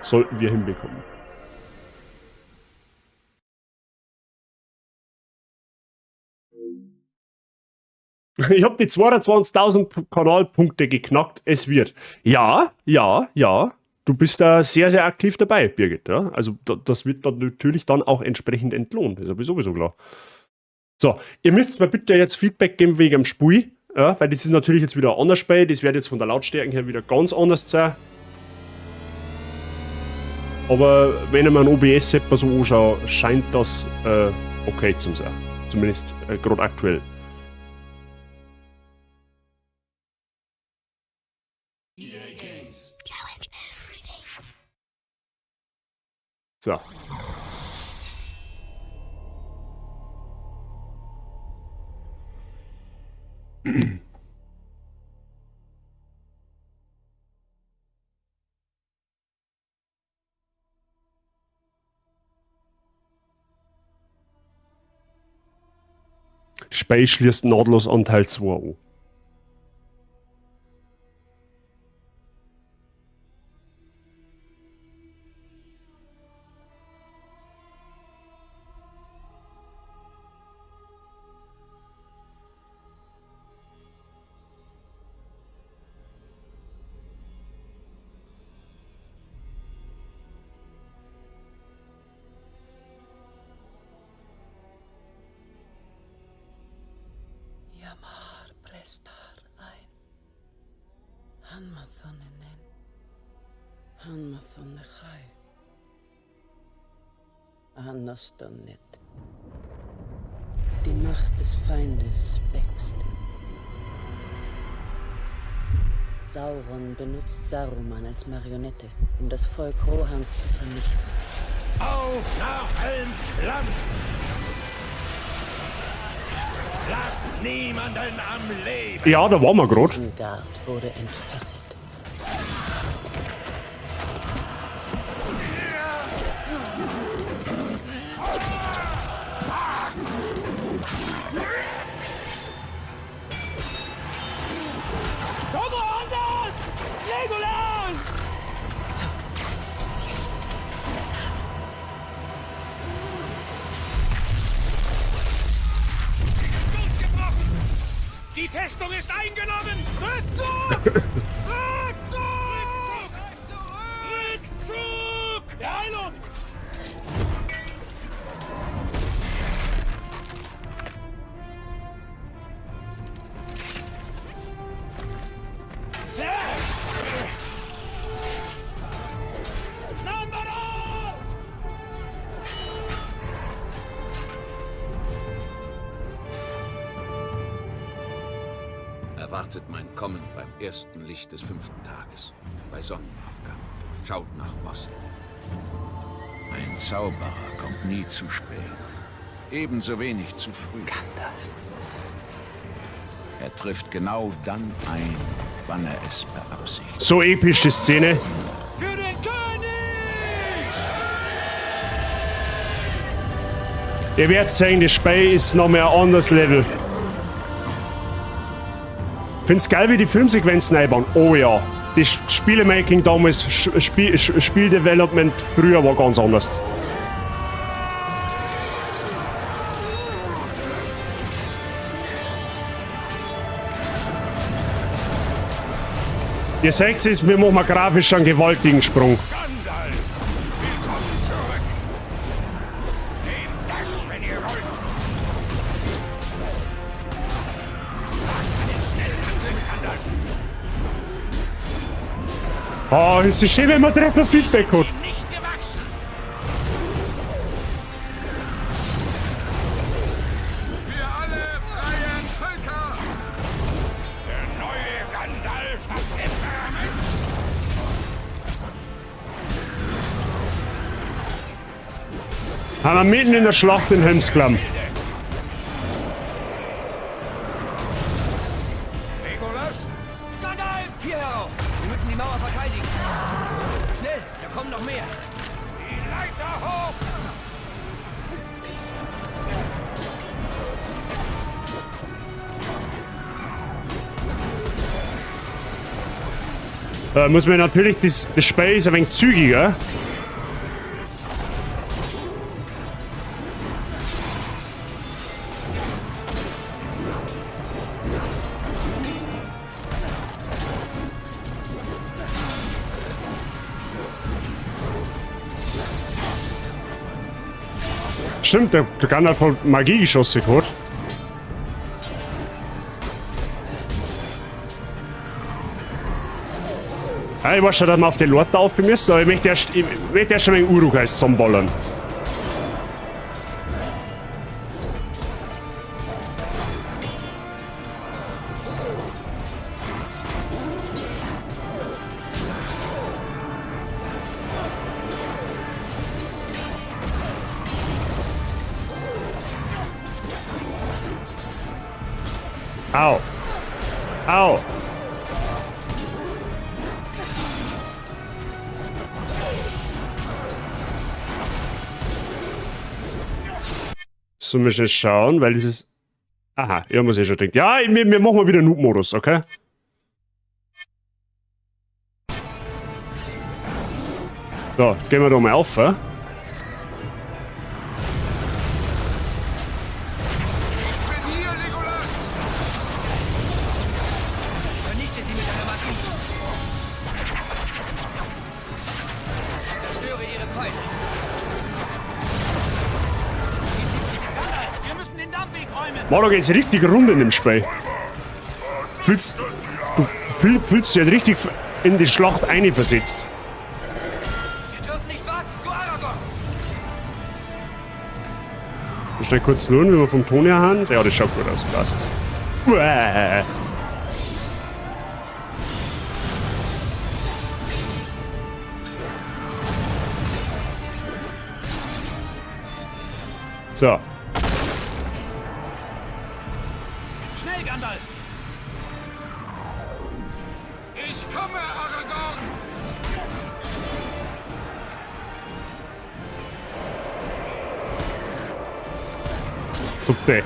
Sollten wir hinbekommen. Ich habe die 22.000 Kanalpunkte geknackt. Es wird. Ja, ja, ja. Du bist da sehr, sehr aktiv dabei, Birgit. Ja? Also das wird dann natürlich dann auch entsprechend entlohnt. Das ist sowieso klar. So, ihr müsst mir bitte jetzt Feedback geben wegen dem Spiel. Ja, weil das ist natürlich jetzt wieder ein anderes Spiel. Das wird jetzt von der Lautstärke her wieder ganz anders sein. Aber wenn ich mir ein OBS-Setup so anschaue, scheint das okay zu sein. Zumindest gerade aktuell. So. Spiel schließt nahtlos an Teil 2 an. Die Macht des Feindes wächst. Sauron benutzt Saruman als Marionette, um das Volk Rohans zu vernichten. Auf nach Helms Land! Lasst niemanden am Leben! Ja, da waren wir grad. Isengard wurde entfesselt. Die Festung ist eingenommen! Rückzug! Rückzug! Rückzug! Beeilung! Erwartet mein Kommen beim ersten Licht des 5. Tages, bei Sonnenaufgang. Schaut nach Osten. Ein Zauberer kommt nie zu spät, ebenso wenig zu früh. Gandalf. Er trifft genau dann ein, wann er es beabsichtigt. So episch die Szene. Für den König! Ihr werdet sehen, das Spiel ist noch mehr ein anderes Level. Find's geil, wie die Filmsequenzen einbauen. Oh ja. Das Spielemaking damals, Spieldevelopment früher war ganz anders. Ihr seht es, wir machen grafisch einen gewaltigen Sprung. Gandalf, willkommen zurück. Nehmt das, wenn ihr wollt. Oh, es ist schön, wenn man direkt noch Feedback hat. Nicht gewachsen. Für alle freien Völker! Der neue Gandalf hat Temperament. Haben wir mitten in der Schlacht in Helmsklamm. Legolas? Gandalf, hier herauf! Wir müssen die Mauer verteidigen. Schnell, da kommen noch mehr. Die Leiter hoch! Muss man natürlich, das Spiel ist ein wenig zügiger. Stimmt, der Gandalf hat Magie geschossen gehabt. Ja, ich weiß schon, dass wir auf die Leute auf müssen, aber ich möchte erst schon mal den Uruk-hai zusammenballern. Au. Au. So, müssen wir schauen, weil dieses... Aha, ich hab mir's eh schon gedacht. Ja, wir machen mal wieder Noob-Modus, okay? So, gehen wir da mal auf, hä? Boah, da geht's richtig rund in dem Spiel. Du fühlst dich halt richtig in die Schlacht einversetzt. Wir dürfen nicht warten, zu Aragorn! Schnell kurz schauen, wie wir vom Ton her haben. Ja, das schaut gut aus. Passt. Uäh. So. Schnell, Gandalf! Ich komme, Aragorn! Super.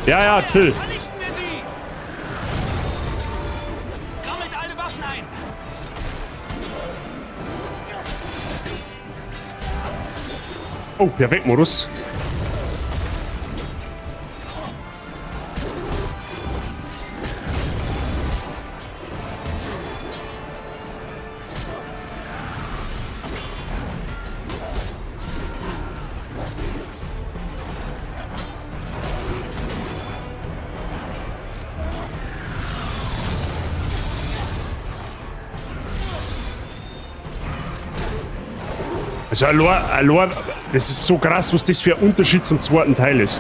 Ja, ja, chill. Vernichten wir sie! Sammelt alle Waffen ein! Oh, perfekt, Modus. Also allein, das ist so krass, was das für ein Unterschied zum zweiten Teil ist.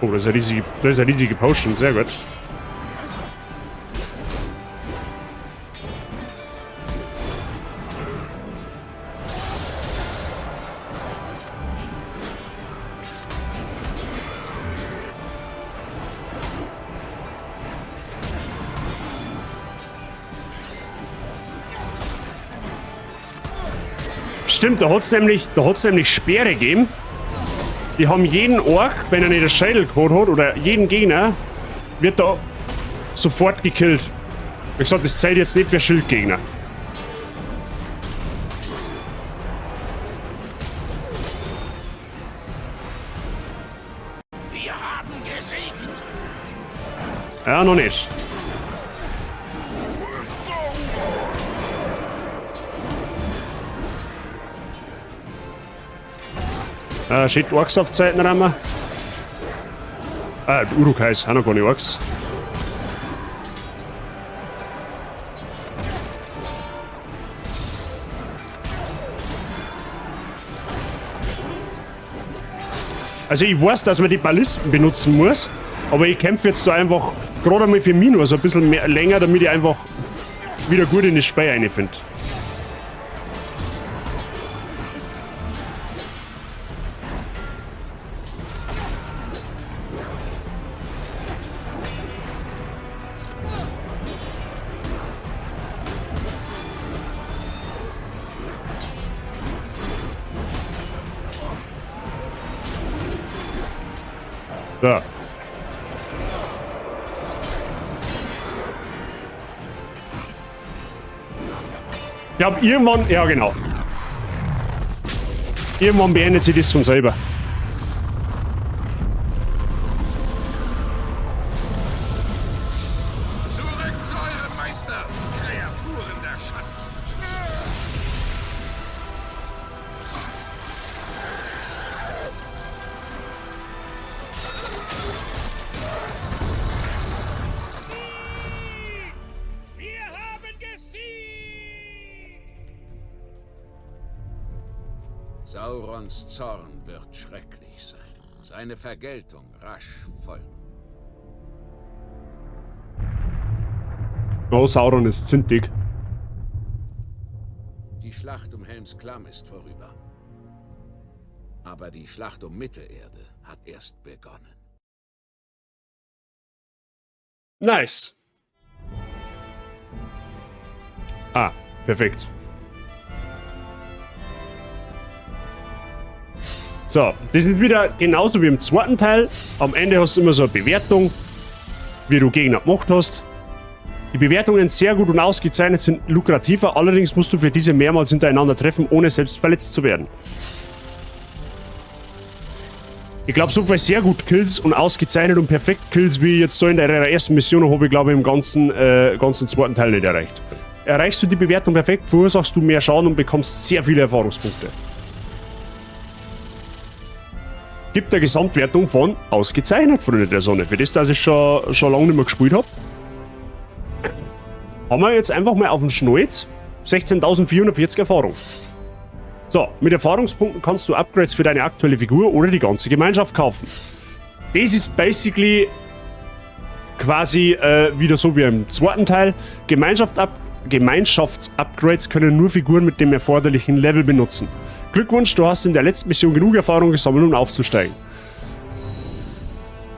Oh, das ist eine riesige Potion, sehr gut. Stimmt, da hat's nämlich Speere gegeben. Die haben jeden Ork, wenn er nicht den Schädel gehabt hat, oder jeden Gegner, wird da sofort gekillt. Wie gesagt, das zählt jetzt nicht für Schildgegner. Wir haben gesiegt. Ja, noch nicht. Shit, Orks auf Zeiten rammen. Uruk-hais, sind noch gar nicht Orks. Also ich weiß, dass man die Ballisten benutzen muss, aber ich kämpfe jetzt da einfach gerade einmal für mich nur so ein bisschen mehr, länger, damit ich einfach wieder gut in das Spiel reinfinde. So. Ich glaube, irgendwann... Ja, genau. Irgendwann beendet sich das von selber. Zurück zu eurem Meister, Kreaturen der Schatten! Wir haben gesiegt! Saurons Zorn wird schrecklich sein. Seine Vergeltung rasch folgen. Oh, Sauron ist zintig. Die Schlacht um Helms Klamm ist vorüber. Aber die Schlacht um Mittelerde hat erst begonnen. Nice. Ah, perfekt. So, das ist wieder genauso wie im zweiten Teil. Am Ende hast du immer so eine Bewertung, wie du Gegner gemacht hast. Die Bewertungen sehr gut und ausgezeichnet sind lukrativer, allerdings musst du für diese mehrmals hintereinander treffen, ohne selbst verletzt zu werden. Ich glaube, so viel sehr gut Kills und ausgezeichnet und perfekt Kills, wie jetzt so in der ersten Mission, habe ich glaube ich im ganzen zweiten Teil nicht erreicht. Erreichst du die Bewertung perfekt, verursachst du mehr Schaden und bekommst sehr viele Erfahrungspunkte. Gibt eine Gesamtwertung von ausgezeichnet, Freunde der Sonne. Für das, dass ich schon lange nicht mehr gespielt habe. Haben wir jetzt einfach mal auf den Schnalz 16.440 Erfahrung. So, mit Erfahrungspunkten kannst du Upgrades für deine aktuelle Figur oder die ganze Gemeinschaft kaufen. Das ist basically quasi wieder so wie im zweiten Teil. Gemeinschafts-Upgrades können nur Figuren mit dem erforderlichen Level benutzen. Glückwunsch, du hast in der letzten Mission genug Erfahrung gesammelt, um aufzusteigen.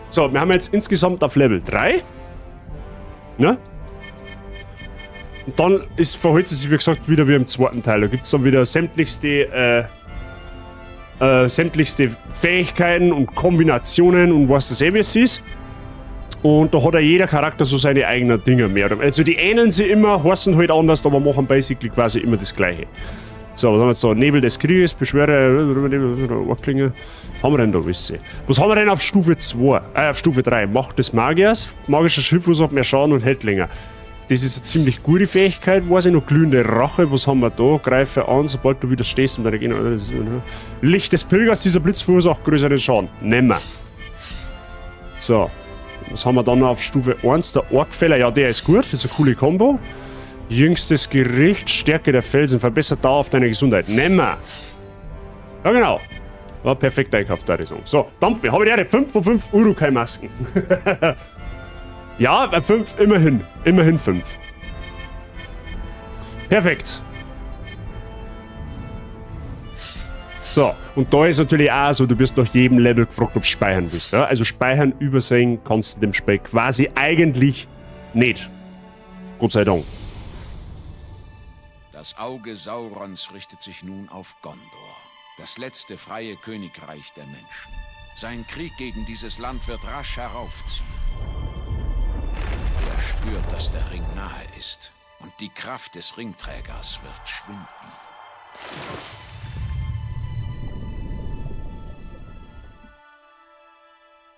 So, wir haben jetzt insgesamt auf Level 3. Ne? Und dann verhält es sich, wie gesagt, wieder wie im zweiten Teil. Da gibt es dann wieder sämtlichste Fähigkeiten und Kombinationen und was das eh ist. Und da hat ja jeder Charakter so seine eigenen Dinger mehr. Also die ähneln sich immer, heißen halt anders, aber machen basically quasi immer das Gleiche. So, was haben wir jetzt da? Nebel des Krieges, Beschwörer, Ohrklinge. Haben wir denn da, wisse? Was haben wir denn auf Stufe 2? Auf Stufe 3. Macht des Magiers. Magischer Schiff verursacht mehr Schaden und hält länger. Das ist eine ziemlich gute Fähigkeit, weiß ich noch. Glühende Rache, was haben wir da? Greife an, sobald du wieder stehst und deine Gegner. Licht des Pilgers, dieser Blitz verursacht größeren Schaden. Nehmen wir. So. Was haben wir dann noch auf Stufe 1? Der Orkfäller, ja, der ist gut. Das ist eine coole Kombo. Jüngstes Gericht, Stärke der Felsen, verbessert dauerhaft deine Gesundheit. Nehmen wir. Ja, genau. War perfekt einkauft, da die Song. So, Dampfe, habe ich die 5 von 5 Urukai-Masken. Ja, 5, immerhin. Immerhin 5. Perfekt. So, und da ist natürlich auch so, du wirst nach jedem Level gefragt, ob du speichern willst. Ja? Also speichern, übersehen kannst du dem Spiel quasi eigentlich nicht. Gott sei Dank. Das Auge Saurons richtet sich nun auf Gondor, das letzte freie Königreich der Menschen. Sein Krieg gegen dieses Land wird rasch heraufziehen. Er spürt, dass der Ring nahe ist und die Kraft des Ringträgers wird schwinden.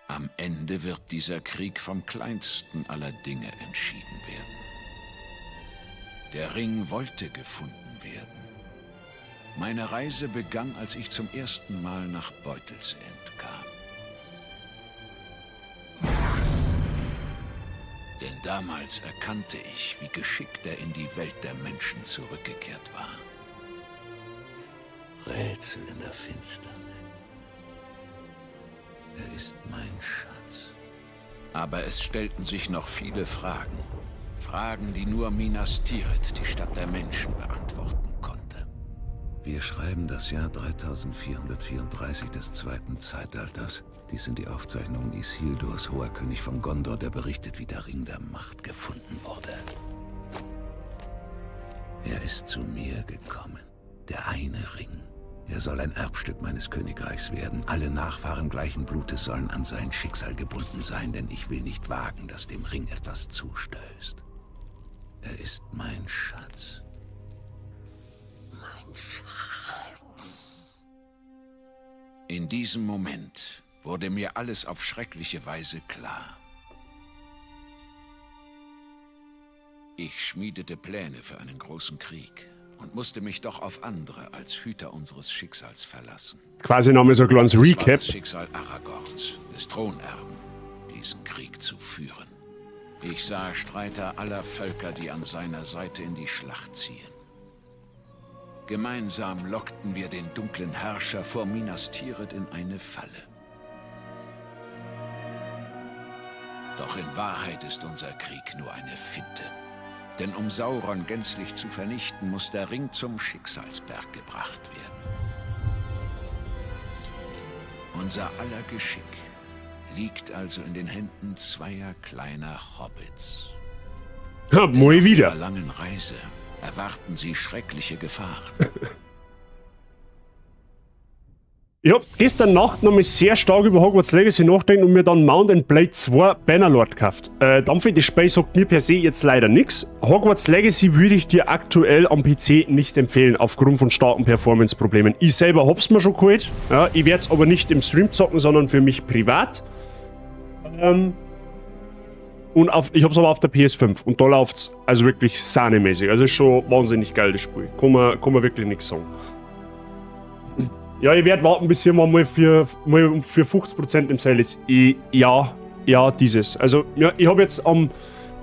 Am Ende wird dieser Krieg vom kleinsten aller Dinge entschieden werden. Der Ring wollte gefunden werden. Meine Reise begann, als ich zum ersten Mal nach Beutelsend kam. Denn damals erkannte ich, wie geschickt er in die Welt der Menschen zurückgekehrt war. Rätsel in der Finsternis. Er ist mein Schatz. Aber es stellten sich noch viele Fragen. Fragen, die nur Minas Tirith, die Stadt der Menschen, beantworten konnte. Wir schreiben das Jahr 3434 des zweiten Zeitalters. Dies sind die Aufzeichnungen Isildurs, hoher König von Gondor, der berichtet, wie der Ring der Macht gefunden wurde. Er ist zu mir gekommen, der eine Ring. Er soll ein Erbstück meines Königreichs werden. Alle Nachfahren gleichen Blutes sollen an sein Schicksal gebunden sein, denn ich will nicht wagen, dass dem Ring etwas zustößt. Er ist mein Schatz. Mein Schatz. In diesem Moment wurde mir alles auf schreckliche Weise klar. Ich schmiedete Pläne für einen großen Krieg und musste mich doch auf andere als Hüter unseres Schicksals verlassen. Quasi nochmal so ein kleines Es war Recap. das Schicksal Aragorns, des Thronerben, diesen Krieg zu führen. Ich sah Streiter aller Völker, die an seiner Seite in die Schlacht ziehen. Gemeinsam lockten wir den dunklen Herrscher vor Minas Tirith in eine Falle. Doch in Wahrheit ist unser Krieg nur eine Finte. Denn um Sauron gänzlich zu vernichten, muss der Ring zum Schicksalsberg gebracht werden. Unser aller Geschick liegt also in den Händen zweier kleiner Hobbits. Ja, mal Auf wieder. ihrer langen Reise erwarten sie schreckliche Gefahren. Ich hab gestern Nacht noch mal sehr stark über Hogwarts Legacy nachgedacht und mir dann Mount and Blade 2 Bannerlord gekauft. Dampfe, das Spiel sagt mir per se jetzt leider nix. Hogwarts Legacy würde ich dir aktuell am PC nicht empfehlen, aufgrund von starken Performance-Problemen. Ich selber hab's mir schon geholt, ja, ich werd's aber nicht im Stream zocken, sondern für mich privat. Und ich hab's aber auf der PS5 und da läuft's also wirklich sahnemäßig. Also ist schon wahnsinnig geil, das Spiel. Kann man wirklich nix sagen. Ja, ich werd warten, bis irgendwann mal für 50% im Sale ist. Ja, dieses. Also, ja, ich hab jetzt am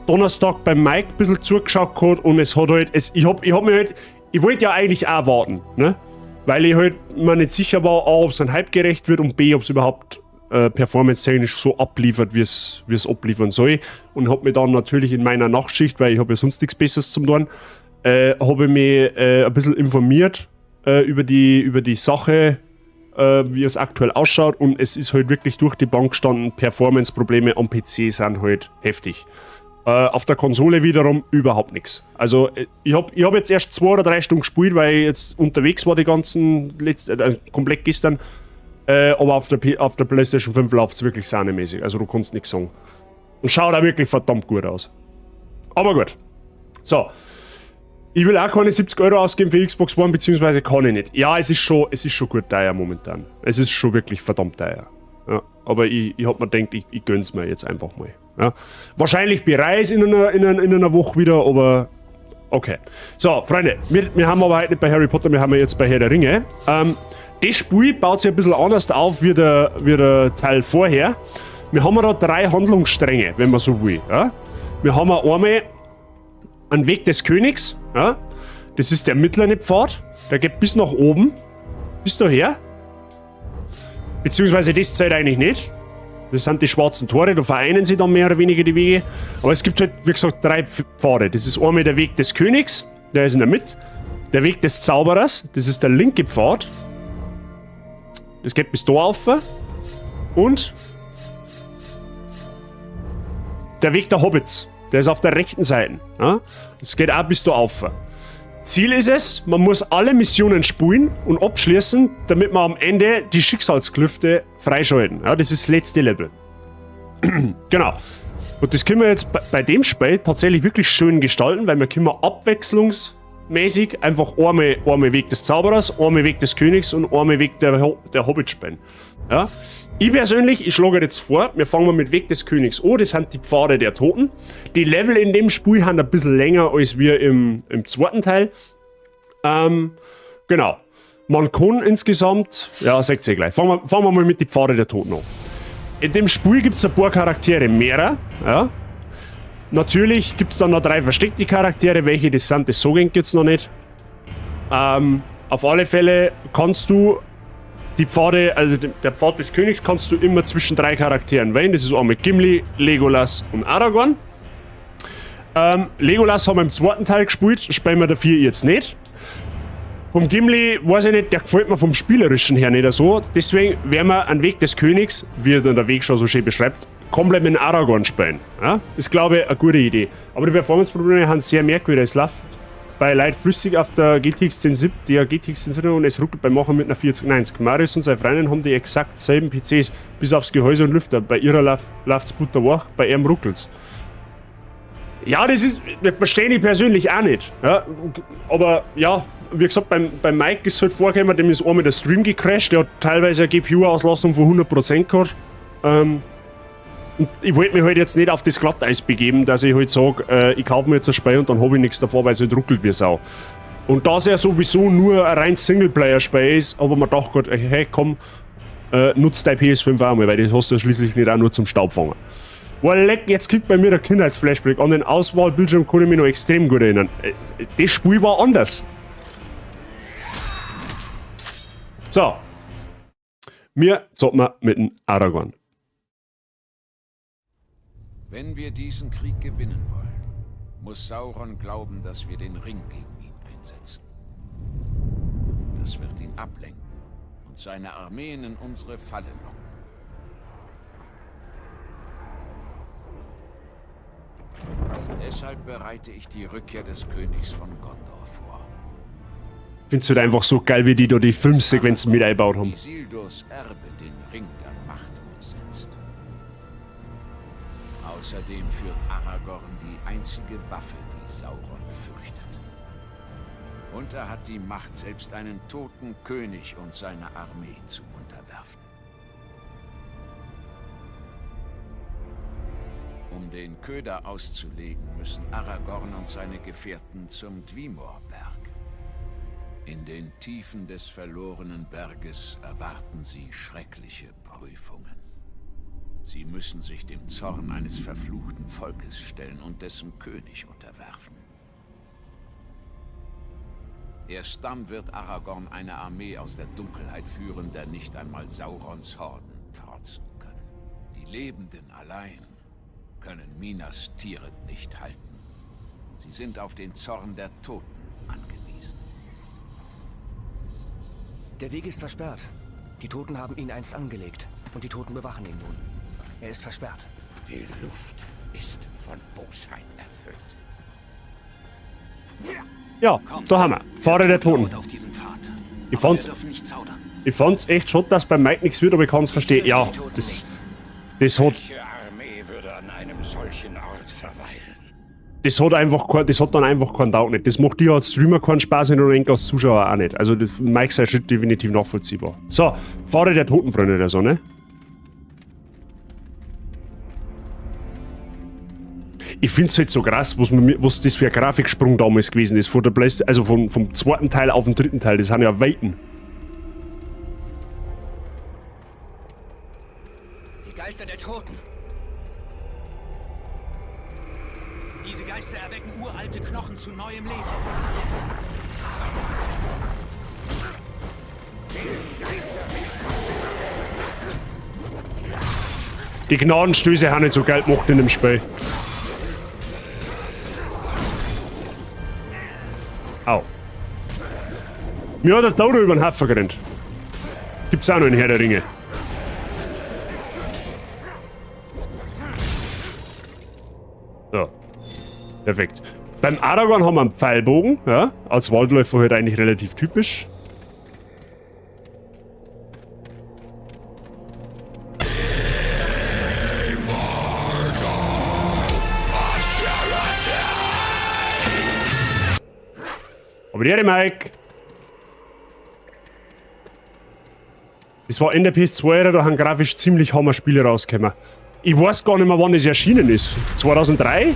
Donnerstag beim Mike ein bisschen zugeschaut gehabt und es hat halt, ich hab mir halt, ich wollte ja eigentlich auch warten, ne? Weil ich halt mir nicht sicher war, A, ob's ein Hype gerecht wird und B, ob's überhaupt performance-technisch so abliefert, wie es abliefern soll. Und hab mir dann natürlich in meiner Nachtschicht, weil ich hab ja sonst nichts Besseres zum tun, hab ich mich ein bisschen informiert über die Sache, wie es aktuell ausschaut, und es ist halt wirklich durch die Bank gestanden, Performance-Probleme am PC sind halt heftig. Auf der Konsole wiederum überhaupt nichts. Also ich hab jetzt erst 2 oder 3 Stunden gespielt, weil ich jetzt unterwegs war die ganzen, komplett gestern, aber auf der PlayStation 5 läuft es wirklich sahnemäßig, also du kannst nichts sagen. Und schaut auch wirklich verdammt gut aus. Aber gut. So. Ich will auch keine 70 Euro ausgeben für Xbox One, beziehungsweise kann ich nicht. Ja, es ist schon gut teuer momentan. Es ist schon wirklich verdammt teuer. Ja, aber ich hab mir gedacht, ich gönn's mir jetzt einfach mal. Ja. Wahrscheinlich bereue ich es in einer Woche wieder, aber okay. So, Freunde, wir haben aber heute nicht bei Harry Potter, wir haben ja jetzt bei Herr der Ringe. Das Spiel baut sich ein bisschen anders auf wie der Teil vorher. Wir haben da 3 Handlungsstränge, wenn man so will. Ja. Wir haben einmal einen Weg des Königs, ja, das ist der mittlere Pfad, der geht bis nach oben, bis daher, beziehungsweise das zählt eigentlich nicht, das sind die schwarzen Tore, da vereinen sich dann mehr oder weniger die Wege, aber es gibt halt, wie gesagt, 3 Pfade. Das ist einmal der Weg des Königs, der ist in der Mitte, der Weg des Zauberers, das ist der linke Pfad, das geht bis da rauf, und der Weg der Hobbits. Der ist auf der rechten Seite. Ja? Das geht auch bis da auf. Ziel ist es, man muss alle Missionen spulen und abschließen, damit man am Ende die Schicksalsklüfte freischalten. Ja, das ist das letzte Level. Genau. Und das können wir jetzt bei dem Spiel tatsächlich wirklich schön gestalten, weil wir können abwechslungsmäßig einfach einmal Weg des Zauberers, einmal Weg des Königs und einmal Weg der Hobbit spielen. Ja? Ich persönlich, ich schlage jetzt vor, wir fangen mal mit Weg des Königs an, das sind die Pfade der Toten. Die Level in dem Spiel haben ein bisschen länger als wir im zweiten Teil. Genau. Man kann insgesamt, ja, seht ihr gleich. Fangen wir mal mit den Pfade der Toten an. In dem Spiel gibt es ein paar Charaktere mehrer. Ja. Natürlich gibt es dann noch 3 versteckte Charaktere, welche das sind, das sage ich jetzt noch nicht. Auf alle Fälle kannst du die Pfade, also der Pfad des Königs, kannst du immer zwischen 3 Charakteren wählen. Das ist einmal Gimli, Legolas und Aragorn. Legolas haben wir im zweiten Teil gespielt, spielen wir dafür jetzt nicht. Vom Gimli, weiß ich nicht, der gefällt mir vom Spielerischen her nicht so. Deswegen werden wir einen Weg des Königs, wie dann der Weg schon so schön beschreibt, komplett mit Aragorn spielen. Ja? Ist, glaube ich, eine gute Idee. Aber die Performance-Probleme sind sehr merkwürdig. Es läuft Bei Leid flüssig auf der GTX 1070, der GTX 1070 und es ruckelt beim Machen mit einer 4090. Marius und seine Freundin haben die exakt selben PCs, bis aufs Gehäuse und Lüfter. Bei ihrer läuft's butterweich, bei ihrem ruckelt's. Ja, das ist, das verstehe ich persönlich auch nicht. Ja, aber ja, wie gesagt, beim Mike ist es halt vorgekommen, dem ist einmal der Stream gecrashed, der hat teilweise eine GPU-Auslastung von 100% gehabt. Und ich wollte mich halt jetzt nicht auf das Glatteis begeben, dass ich halt sag, ich kaufe mir jetzt ein Spiel und dann hab ich nichts davor, weil es halt ruckelt wie Sau. Und da es ja sowieso nur ein rein Singleplayer-Spiel ist, aber man dachte grad, hey komm, nutz dein PS5 auch mal, weil das hast du ja schließlich nicht auch nur zum Staubfangen. Boah, leck, jetzt kriegt bei mir der Kindheitsflashback. An den Auswahlbildschirm kann ich mich noch extrem gut erinnern. Das Spiel war anders. So. Wir zocken mit dem Aragorn. Wenn wir diesen Krieg gewinnen wollen, muss Sauron glauben, dass wir den Ring gegen ihn einsetzen. Das wird ihn ablenken und seine Armeen in unsere Falle locken. Deshalb bereite ich die Rückkehr des Königs von Gondor vor. Findest du halt einfach so geil, wie die da die Filmsequenzen mit eingebaut haben. Isildurs Erbe den Ring der Macht besitzt. Außerdem führt Aragorn die einzige Waffe, die Sauron fürchtet. Und er hat die Macht, selbst einen toten König und seine Armee zu unterwerfen. Um den Köder auszulegen, müssen Aragorn und seine Gefährten zum Dwimorberg. In den Tiefen des verlorenen Berges erwarten sie schreckliche Prüfungen. Sie müssen sich dem Zorn eines verfluchten Volkes stellen und dessen König unterwerfen. Erst dann wird Aragorn eine Armee aus der Dunkelheit führen, der nicht einmal Saurons Horden trotzen können. Die Lebenden allein können Minas Tirith nicht halten. Sie sind auf den Zorn der Toten angewiesen. Der Weg ist versperrt. Die Toten haben ihn einst angelegt und die Toten bewachen ihn nun. Er ist versperrt. Die Luft ist von Bosheit erfüllt. Ja, Kommt. da haben wir. Pfade der Toten. Auf diesem Pfad. Ich Aber wir fand's, dürfen nicht zaudern. ich fand's echt schon, dass bei Mike nichts wird, aber ich kann's verstehen. Ja, das hat, Welche Armee würde an einem solchen Ort verweilen? das hat einfach kein, das hat dann einfach keinen Tag nicht. Das macht dir als Streamer keinen Spaß nicht und ich als Zuschauer auch nicht. Also das, Mike sein Schritt definitiv nachvollziehbar. So, Pfade der Toten, Freunde der Sonne. Ich find's halt so krass, was das für ein Grafiksprung damals gewesen ist. Von der Playst-, also vom, vom zweiten Teil auf den dritten Teil, das sind ja Welten. Die Geister der Toten. Diese Geister erwecken uralte Knochen zu neuem Leben. Die Gnadenstöße haben nicht so geil gemacht in dem Spiel. Au. Mir hat der Dodo über den Haufen gerannt. Gibt's auch noch in Herr der Ringe. So. Perfekt. Beim Aragorn haben wir einen Pfeilbogen, ja. Als Waldläufer halt eigentlich relativ typisch. Aber der Mike. Das war in der PS2, da haben grafisch ziemlich hammer Spiele rausgekommen. Ich weiß gar nicht mehr, wann das erschienen ist. 2003?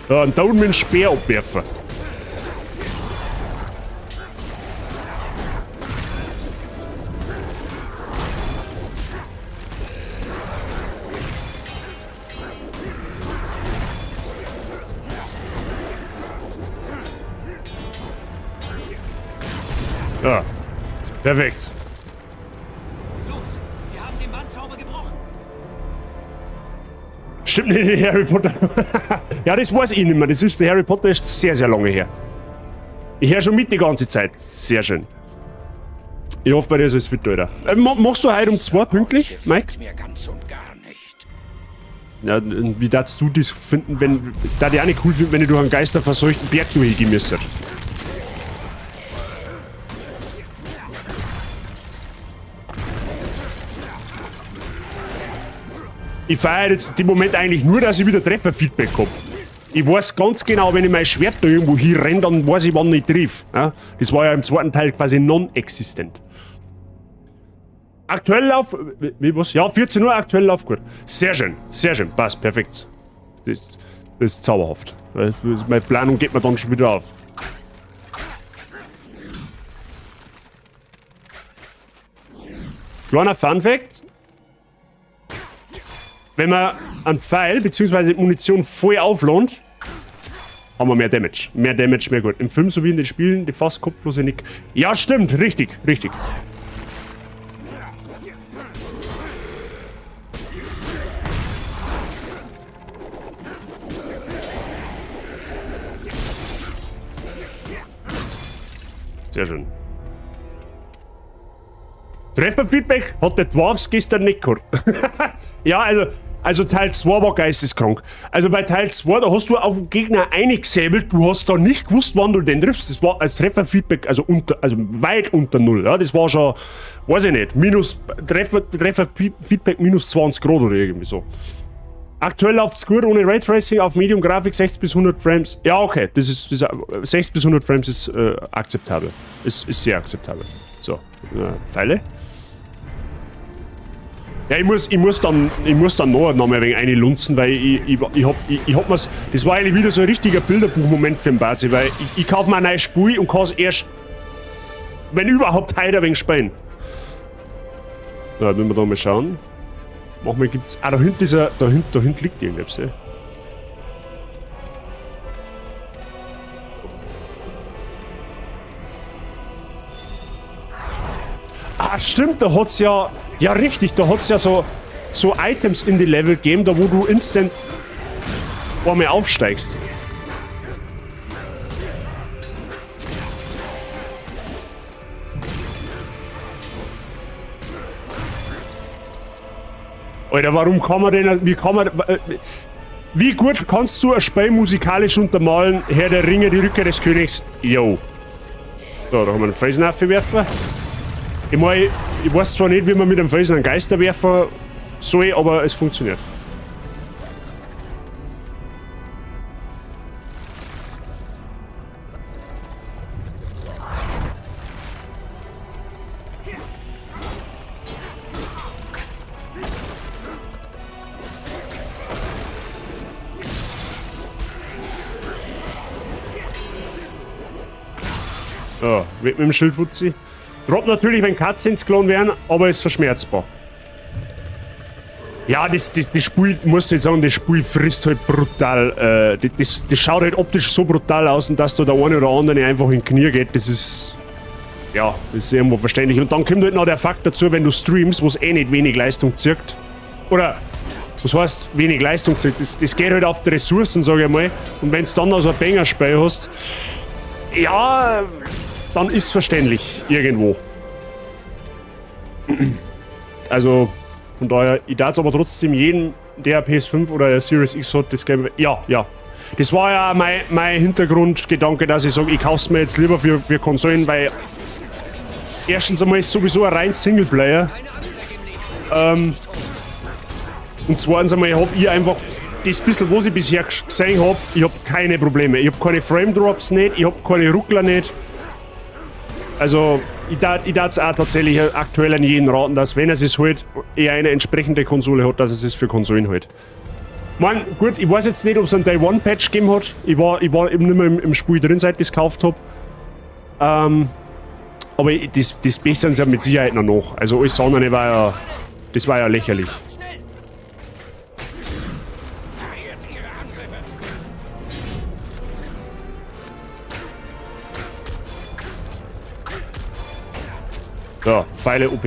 Ja, ein Down mit dem Speer abwerfen. Ja, perfekt. Los, wir haben den Bandzauber gebrochen. Stimmt nicht, Harry Potter. Ja, das weiß ich nicht mehr. Das ist, der Harry Potter ist sehr, sehr lange her. Ich höre schon mit die ganze Zeit. Sehr schön. Ich hoffe, bei dir ist alles fit, Alter. Machst du heute um 2 pünktlich, Gefällt Mike? mir ganz und gar nicht. Ja, wie darfst du das finden, wenn... Da die auch nicht cool finden, wenn ich durch einen geisterverseuchten Berg durchgehen müsste. Ich feiere jetzt den Moment eigentlich nur, dass ich wieder Trefferfeedback hab. Ich weiß ganz genau, wenn ich mein Schwert da irgendwo hinrenne, dann weiß ich, wann ich triff. Ja? Das war ja im zweiten Teil quasi non-existent. Aktuell Lauf... Wie, was? Ja, 14 Uhr aktuell Lauf, gut. Sehr schön, sehr schön. Passt, perfekt. Das ist zauberhaft. Meine Planung geht mir dann schon wieder auf. Kleiner Fun-Fact. Wenn man einen Pfeil bzw. Munition voll auflohnt, haben wir mehr Damage. Mehr Damage, mehr gut. Im Film sowie in den Spielen die fast kopflose Nick. Ja, stimmt. Richtig, richtig. Sehr schön. Trefferfeedback hat der Dwarfs gestern nicht gehabt. Ja, also Teil 2 war geisteskrank. Also bei Teil 2, da hast du auf den Gegner eingesäbelt, du hast da nicht gewusst, wann du den triffst. Das war als Trefferfeedback, also weit unter 0. Ja, das war schon, weiß ich nicht, minus, Trefferfeedback minus 20 Grad oder irgendwie so. Aktuell läuft's gut ohne Raytracing auf Medium Grafik 60 bis 100 Frames. Ja, okay, das ist 60 bis 100 Frames ist akzeptabel. Ist sehr akzeptabel. So, Pfeile. Ja, ich muss dann noch mal ein wenig reinlunzen, weil ich hab mir's, das war eigentlich wieder so ein richtiger Bilderbuchmoment für den Bazi, weil ich kaufe mir ein neues Spiel und kann's erst, wenn überhaupt, heute ein wenig spielen. So, wenn wir da mal schauen. Manchmal gibt's, da hinten ist er, da hinten liegt irgendwas, ja. Ah, stimmt, da hat's ja... Ja, richtig, da hat's ja so Items in die Level gegeben, da wo du instant vor mir aufsteigst. Alter, warum kann man denn... Wie kann man... Wie gut kannst du ein Spiel musikalisch untermalen? Herr der Ringe, die Rückkehr des Königs. Yo. So, da haben wir einen Felsen aufgeworfen. Ich meine, ich weiß zwar nicht, wie man mit einem Felsen einen Geister werfen soll, aber es funktioniert. So, weg mit dem Schildfutzi. Droppt natürlich, wenn Katzen ins Klon wären, aber ist verschmerzbar. Ja, das Spiel, musst du jetzt sagen, das Spiel frisst halt brutal. Das schaut halt optisch so brutal aus, und dass da der eine oder andere einfach in die Knie geht, das ist... Ja, das ist irgendwo verständlich. Und dann kommt halt noch der Fakt dazu, wenn du streamst, wo es eh nicht wenig Leistung zirkt. Oder, was heißt wenig Leistung zirkt? Das geht halt auf die Ressourcen, sag ich mal. Und wenn du dann noch so ein Banger-Spiel hast, ja... Dann ist verständlich, irgendwo. Also, von daher, ich darf aber trotzdem jedem, der PS5 oder eine Series X hat, das Game. Ja, ja. Das war ja mein Hintergrundgedanke, dass ich sage, ich kauf's mir jetzt lieber für Konsolen, weil erstens einmal ist sowieso ein rein Singleplayer. Und zweitens einmal hab ich einfach das bisschen, was ich bisher gesehen hab, ich hab keine Probleme. Ich hab keine Frame Drops nicht, ich hab keine Ruckler nicht. Also, ich darf es auch tatsächlich aktuell an jeden raten, dass wenn er es holt, er eine entsprechende Konsole hat, dass er es für Konsolen holt. Man, gut, ich weiß jetzt nicht, ob es einen Day One Patch gegeben hat. Ich war eben nicht mehr im Spiel drin, seit ich es gekauft hab. Aber das bessern sie ja mit Sicherheit noch nach. Also alles andere war ja... Das war ja lächerlich. So, Pfeile OP.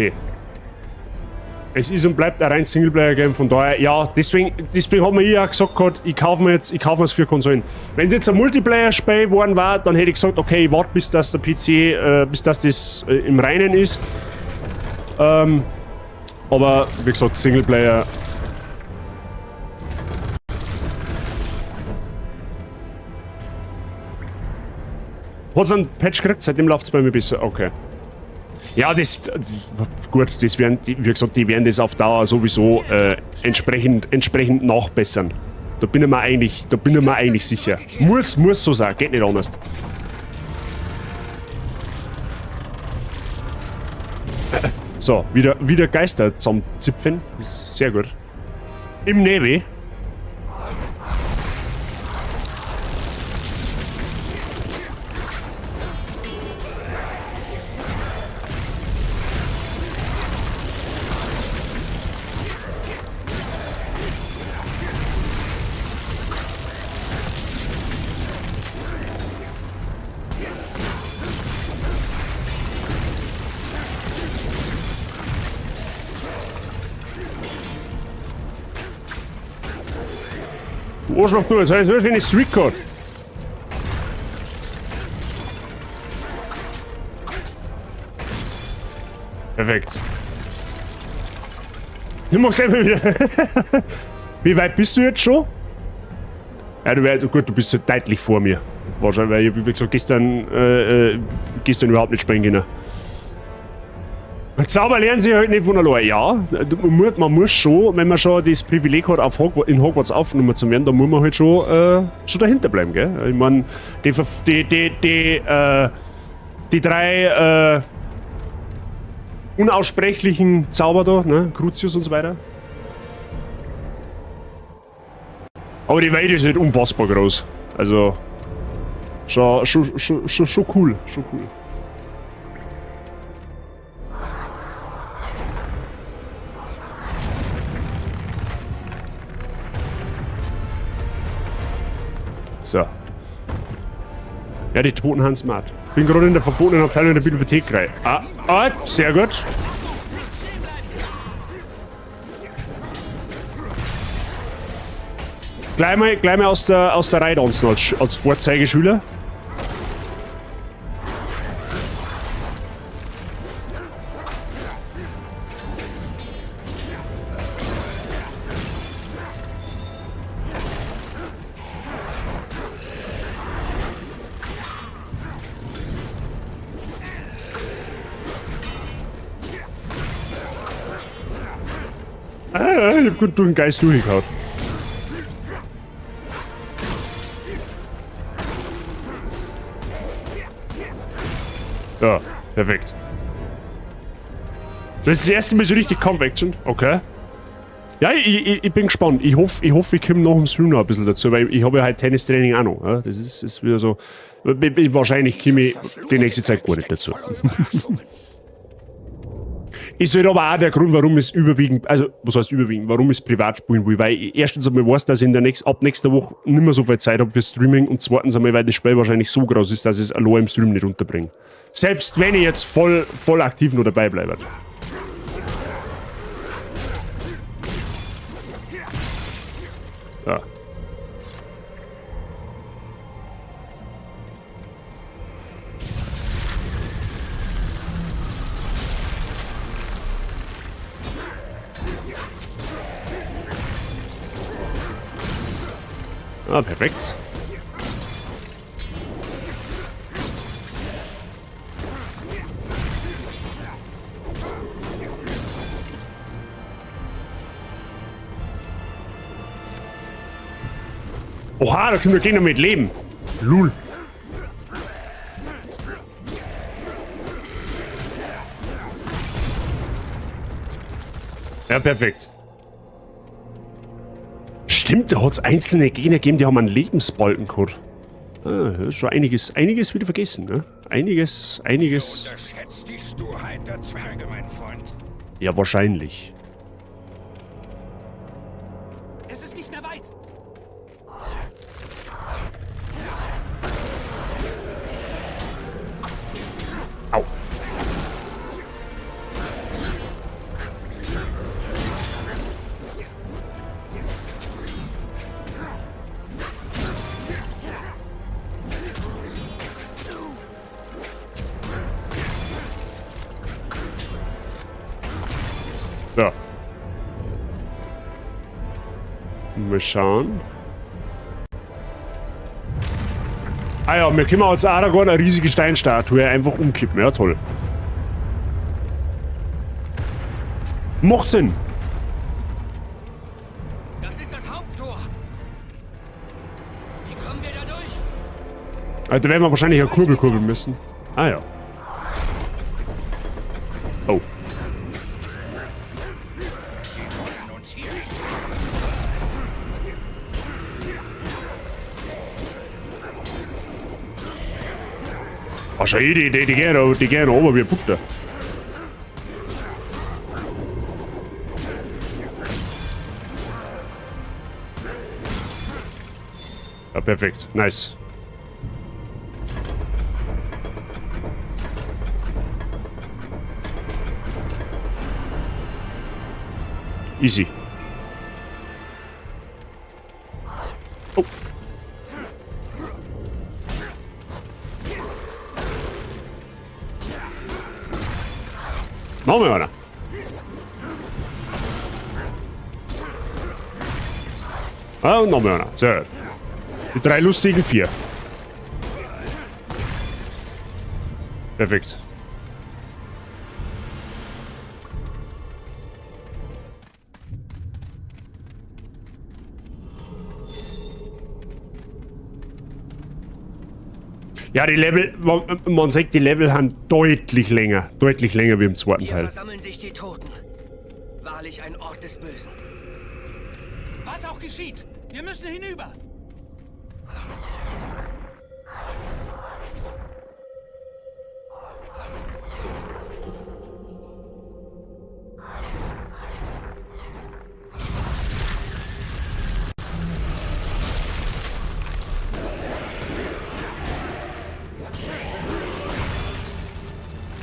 Es ist und bleibt ein rein Singleplayer-Game, von daher, ja, deswegen hat mir ja gesagt gehabt, ich kaufe mir jetzt, ich kaufe mir's für Konsolen. Wenn es jetzt ein Multiplayer-Spiel geworden war, dann hätte ich gesagt, okay, ich warte, bis das der PC, bis das im Reinen ist. Aber, wie gesagt, Singleplayer. Hat's einen Patch gekriegt, seitdem läuft's bei mir besser. Okay. Ja, das, gut, das werden, wie gesagt, die werden das auf Dauer sowieso entsprechend nachbessern. Da bin ich mir eigentlich, da bin ich mir eigentlich sicher. Muss so sein, geht nicht anders. So, wieder Geister zusammenzipfen. Sehr gut. Im Nebel. Arschloch, du, jetzt hab ich so eine schöne Streak gehabt. Perfekt. Du machst einfach wieder. Wie weit bist du jetzt schon? Ja, du, gut, du bist so deutlich vor mir. Wahrscheinlich, weil ich, wie gesagt, gestern überhaupt nicht springen können. Zauber lernen sie halt nicht von allein. Ja, man muss schon, wenn man schon das Privileg hat, auf in Hogwarts aufgenommen zu werden, da muss man halt schon dahinter bleiben, gell? Ich mein, die drei unaussprechlichen Zauber da, ne? Crucius und so weiter. Aber die Welt ist halt unfassbar groß. Also, schon cool, schon cool. So. Ja, die Toten haben smart. Bin gerade in der verbotenen Abteilung der Bibliothek rein. Ah, sehr gut. Gleich mal aus der Reihe tanzen als Vorzeigeschüler. Ich hab gut durch den Geist durchgehauen. Ja, perfekt. Das ist das erste Mal so richtig Kampf-Action. Okay. Ja, ich bin gespannt. Ich hoffe, ich komme nach dem Stream noch ein bisschen dazu, weil ich habe ja heute Tennistraining auch noch. Ja? Das ist wieder so. Wahrscheinlich komme ich die nächste Zeit gar nicht dazu. Ist halt aber auch der Grund, warum es überwiegend, also was heißt überwiegend, warum ich es privat spielen will, weil ich erstens einmal weiß, dass ich in der ab nächster Woche nicht mehr so viel Zeit habe für Streaming und zweitens einmal, weil das Spiel wahrscheinlich so groß ist, dass ich es allein im Stream nicht unterbringe. Selbst wenn ich jetzt voll aktiv noch dabei bleibe. Ja. Ah, perfekt. Oha, da können wir Gegner mit leben. Lul. Ja, perfekt. Stimmt, da hat es einzelne Gegner gegeben, die haben einen Lebensbalken gehabt. Ah, das ist schon einiges wieder vergessen, ne? Einiges. Du unterschätzt die Sturheit der Zwerge, mein Freund. Ja, wahrscheinlich. Es ist nicht mehr weit. Au. So. Mal schauen. Ah ja, wir können als Aragorn eine riesige Steinstatue einfach umkippen. Ja, toll. Macht Sinn. Das ist das Haupttor. Wie kommen wir da durch? Also, da werden wir wahrscheinlich eine Kurbel kurbeln müssen. Ah ja. Oh. Ach, schau, die gehen runter wie Butter. Ja, perfekt. Nice. Easy. Oh. Noch mehr einer. Ah, und noch mehr einer. Sehr gut. Die drei lustigen vier. Perfekt. Ja, die Level, man sagt, die Level haben deutlich länger. Deutlich länger wie im zweiten Hier Teil. versammeln sich die Toten. Wahrlich ein Ort des Bösen. Was auch geschieht, wir müssen hinüber.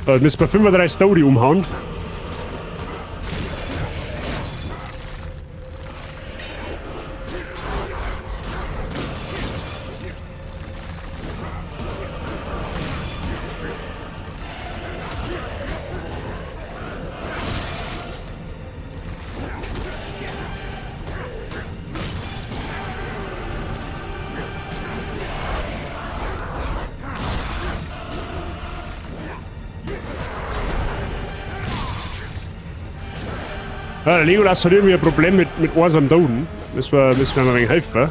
Da müssen wir 35 Tauri umhauen. Ja, der Legolas hat irgendwie ein Problem mit einem Doden. Müssen wir mal ein wenig helfen.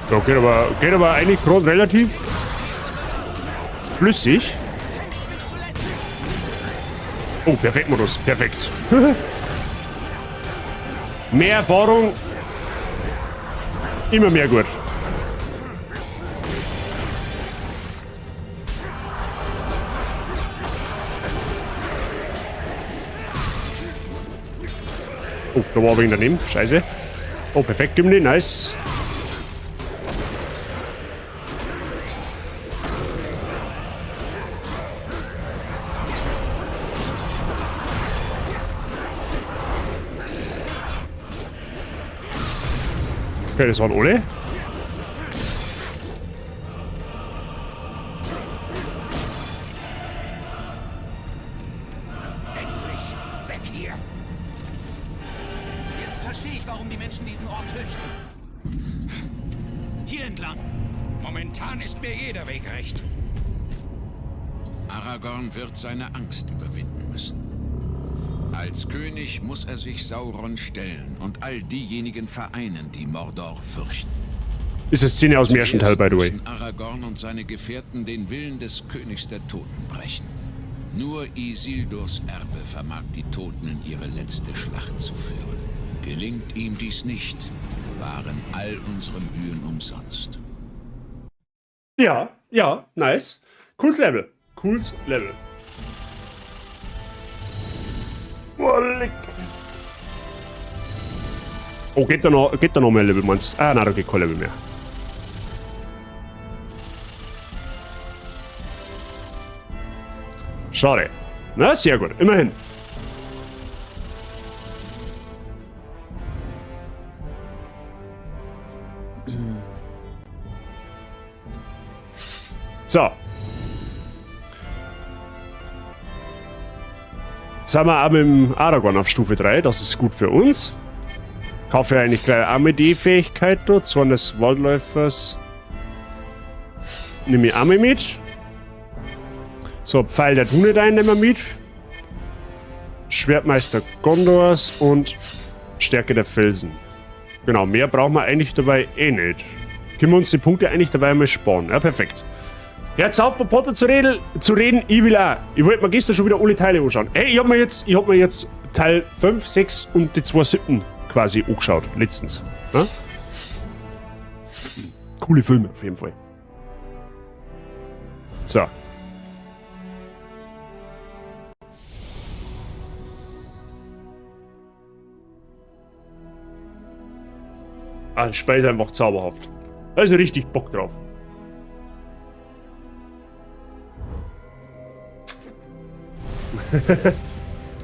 So, geht aber eigentlich gerade relativ flüssig. Oh, perfekt, Modus. Perfekt. Mehr Erfahrung. Immer mehr gut. Oh, da war wegen daneben. Scheiße. Oh, perfekt, Gimli. Nice. Okay, das waren alle. Endlich weg hier! Jetzt verstehe ich, warum die Menschen diesen Ort fürchten. Hier entlang. Momentan ist mir jeder Weg recht. Aragorn wird seine Angst überwinden müssen. Als König muss er sich Sauron stellen und all diejenigen vereinen, die Mordor fürchten. Ist eine Szene aus dem ersten Teil, by the way. Müssen Aragorn und seine Gefährten den Willen des Königs der Toten brechen. Nur Isildurs Erbe vermag die Toten in ihre letzte Schlacht zu führen. Gelingt ihm dies nicht, waren all unsere Mühen umsonst. Ja, ja, nice. Cooles Level. Cooles Level. Oh, leck. Oh, geht da noch mehr Level, meinst du? Ah, nein, da geht kein Level mehr. Schade. Na, sehr gut. Immerhin. So. Jetzt sind wir auch mit dem Aragorn auf Stufe 3. Das ist gut für uns. Kaufe ich eigentlich gleich auch mit die Fähigkeit da. Zorn des Waldläufers. Nehme ich auch mal mit. So, Pfeil der Dunedain nehmen wir mit. Schwertmeister Gondors und Stärke der Felsen. Genau, mehr brauchen wir eigentlich dabei eh nicht. Können wir uns die Punkte eigentlich dabei mal sparen. Ja, perfekt. Jetzt auf, mit Potter zu reden, ich will auch. Ich wollte mir gestern schon wieder alle Teile anschauen. Ey, ich hab mir jetzt Teil 5, 6 und die 2 siebten quasi angeschaut, letztens. Ja? Coole Filme auf jeden Fall. So. Ah, das Spiel ist einfach zauberhaft. Da ist richtig Bock drauf.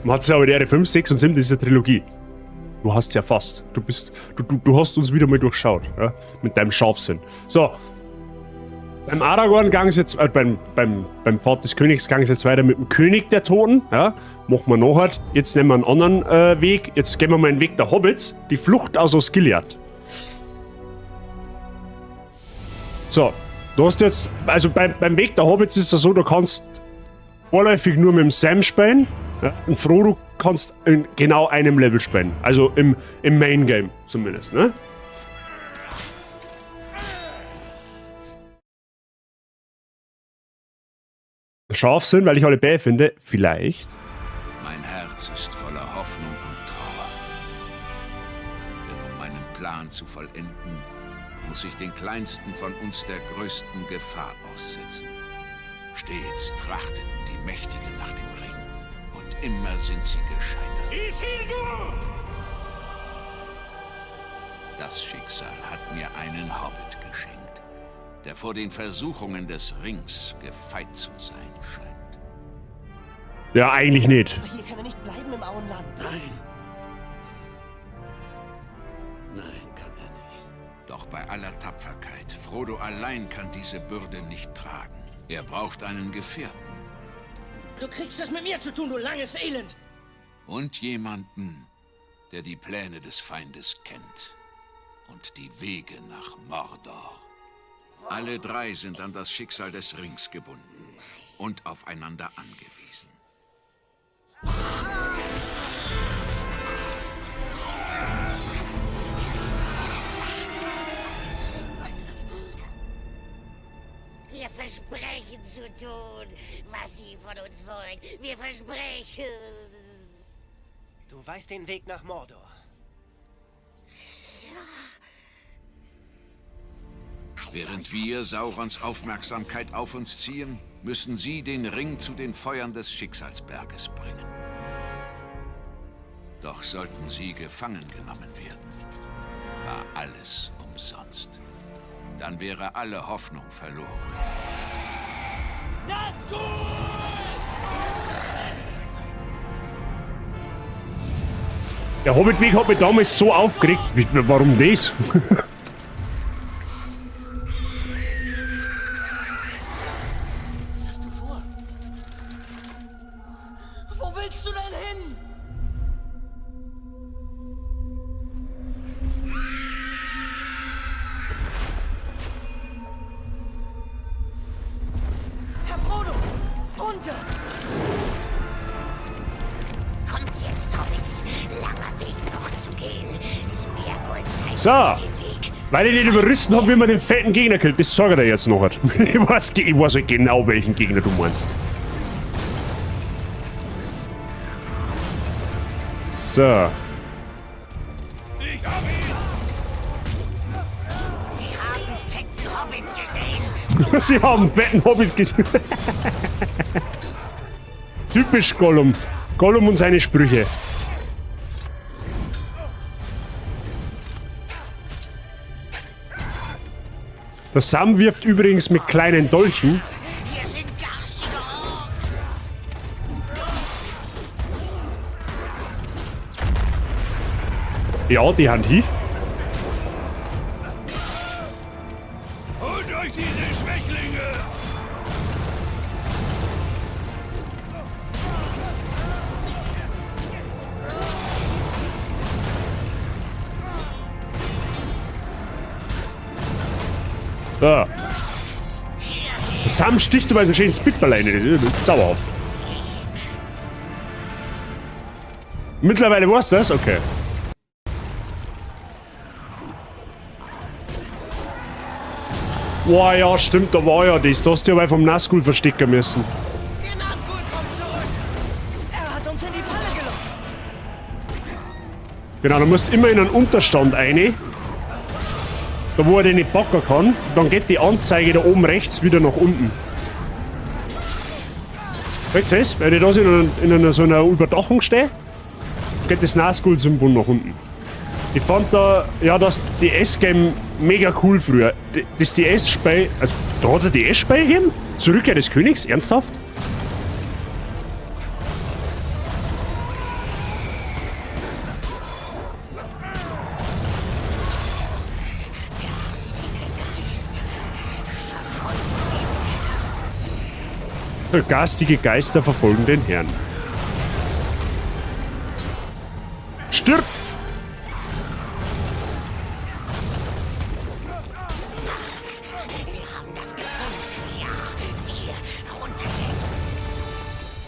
Man hat es ja aber die 5, 6 und 7 dieser Trilogie. Du hast ja fast. Du hast uns wieder mal durchschaut, ja? Mit deinem Scharfsinn. So. Beim Aragorn ging es jetzt, beim Pfad des Königs ging es jetzt weiter mit dem König der Toten. Ja? Machen wir nachher. Jetzt nehmen wir einen anderen Weg. Jetzt gehen wir mal den Weg der Hobbits. Die Flucht aus Osgiliath. So. Du hast jetzt, also beim Weg der Hobbits ist es so, du kannst vorläufig nur mit dem Sam spielen. Ja? Und Frodo kannst in genau einem Level spielen. Also im Main Game zumindest, ne? Scharf sind, weil ich alle bäh finde. Vielleicht. Mein Herz ist voller Hoffnung und Trauer. Denn um meinen Plan zu vollenden, muss ich den kleinsten von uns der größten Gefahr aussetzen. Stets trachteten die Mächtigen nach dem Ring. Und immer sind sie gescheitert. Isildur! Das Schicksal hat mir einen Hobbit geschenkt, der vor den Versuchungen des Rings gefeit zu sein scheint. Ja, eigentlich nicht. Aber hier kann er nicht bleiben im Auenland. Nein. Nein, kann er nicht. Doch bei aller Tapferkeit, Frodo allein kann diese Bürde nicht tragen. Er braucht einen Gefährten. Du kriegst es mit mir zu tun, du langes Elend! Und jemanden, der die Pläne des Feindes kennt und die Wege nach Mordor. Alle drei sind an das Schicksal des Rings gebunden und aufeinander angewiesen. Wir versprechen zu tun, was Sie von uns wollen. Wir versprechen. Du weißt den Weg nach Mordor. Ja. Während wir Saurons Aufmerksamkeit auf uns ziehen, müssen sie den Ring zu den Feuern des Schicksalsberges bringen. Doch sollten sie gefangen genommen werden, war alles umsonst. Dann wäre alle Hoffnung verloren. Nazgul! Der Hobbitweg hat mich damals so aufgeregt. Warum das? Was hast du vor? Wo willst du denn hin? Herr Frodo, runter! Kommt jetzt, Hobbits. Langer Weg noch zu gehen. Smeagol zeigt so, den Weg. Weil ich nicht überrissen habe, wie man den fetten Gegner killt. Das sage ich dir jetzt noch. Ich weiß halt genau, welchen Gegner du meinst. So. Ich hab ihn! Sie haben fetten Hobbit gesehen. Sie haben fetten Hobbit gesehen. Typisch Gollum. Gollum und seine Sprüche. Der Sam wirft übrigens mit kleinen Dolchen. Hier sind garstige Orks. Ja, die haben hier. Holt euch diese Schwächlinge! Da. Sam sticht aber so schön ins Pitball rein. Das ist zauberhaft. Mittlerweile weißt du das? Okay. Boah, ja, stimmt, da war ja das. Da hast du ja mal vom Nazgul verstecken müssen. Der Nazgul kommt zurück! Er hat uns in die Falle gelockt! Genau, du musst immer in einen Unterstand rein. Da wo er den nicht packen kann. Dann geht die Anzeige da oben rechts wieder nach unten. Weißt du das? Wenn ich da so in einer so einer Überdachung stehe, geht das Nazgul-Symbol nach unten. Ich fand da, ja, das DS-Game mega cool früher. Das DS-Spiel, also da hat es ein DS-Spiel gegeben? Zur Rückkehr des Königs? Ernsthaft? Garstige Geister verfolgen den Herrn. Garstige Geister verfolgen den Herrn. Stirb! Wir haben das gefunden. Ja, wir. Runter jetzt.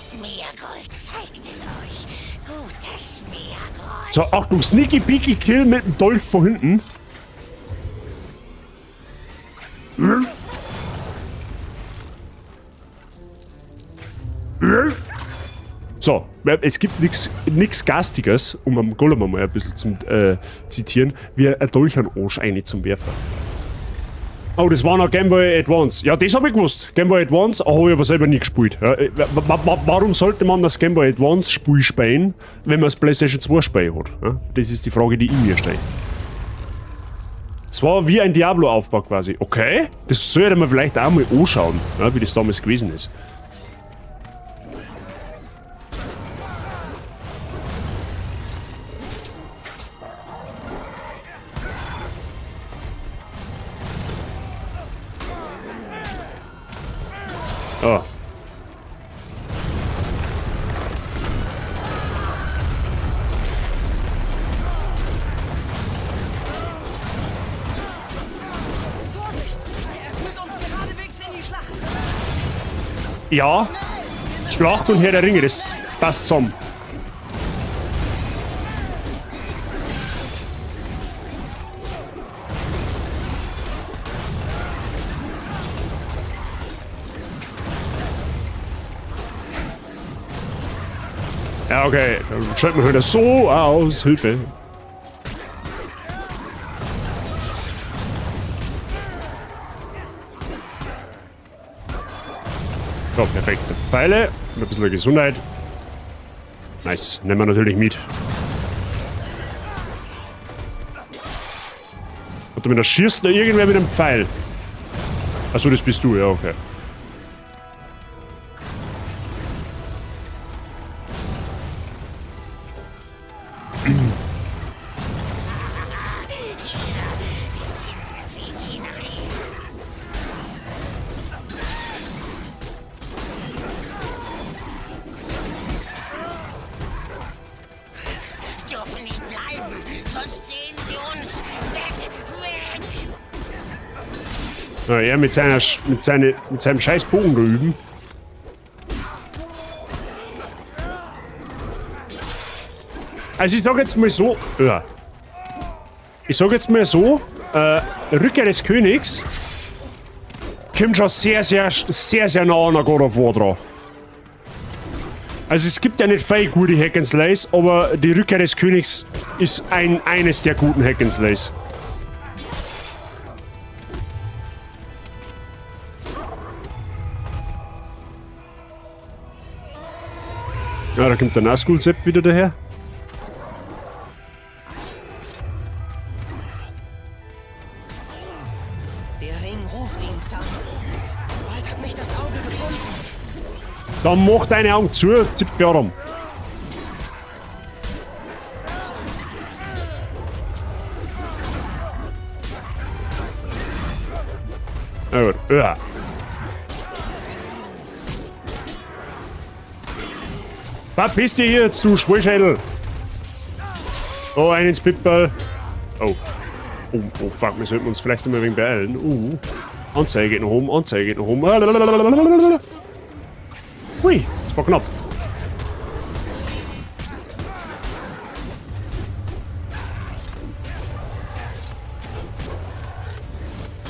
Smeargol zeigt es euch. Guter Smeargol. So, Achtung, Sneaky Peaky Kill mit dem Dolch von hinten. So, es gibt nix Garstiges, um am Gollum mal ein bisschen zum zitieren, wie ein Dolch an Arsch rein zum Werfen. Oh, das war noch Game Boy Advance. Ja, das hab ich gewusst. Game Boy Advance habe ich aber selber nie gespielt. Ja, warum sollte man das Game Boy Advance Spiel spielen, wenn man das PlayStation 2 Spiel hat? Ja, das ist die Frage, die ich mir stelle. Es war wie ein Diablo-Aufbau quasi. Okay, das sollte man vielleicht auch mal anschauen, ja, wie das damals gewesen ist. Oh. Vorsicht! Er führt uns geradewegs in die Schlacht! Ja, Schlacht und Herr der Ringe, das passt zusammen. Ja, okay. Dann schalten wir wieder so aus. Hilfe. So, perfekt. Pfeile und ein bisschen Gesundheit. Nice. Nehmen wir natürlich mit. Warte mal, da schießt da irgendwer mit einem Pfeil. Achso, das bist du, ja, okay. Dürfen nicht bleiben, sonst sehen sie uns. Weg, weg! Ja, er mit seiner Sch-, mit seine, mit seinem scheiß Bogen da üben. Also ich sag jetzt mal so, ja. Ich sag jetzt mal so, Rückkehr des Königs kommt schon sehr, sehr, sehr, sehr nah an der God of War dran. Also es gibt ja nicht viel gute Hack and Slays, aber die Rückkehr des Königs ist eines der guten Hack and Slays. Ja, da kommt der Nazgul-Sepp wieder daher. Der Ring ruft ihn, Sam. Bald hat mich das Auge gefunden. Dann mach deine Augen zu, zipp dich rum. Na gut, ja. Verpiss dich hier jetzt, du Schwulschädel! Oh, einen ins Pitball. Oh. Oh, oh, fuck, wir sollten uns vielleicht noch mal ein wenig beeilen. Anzeige geht nach oben, Anzeige geht nach oben. Lalalala. Hui, das war knapp.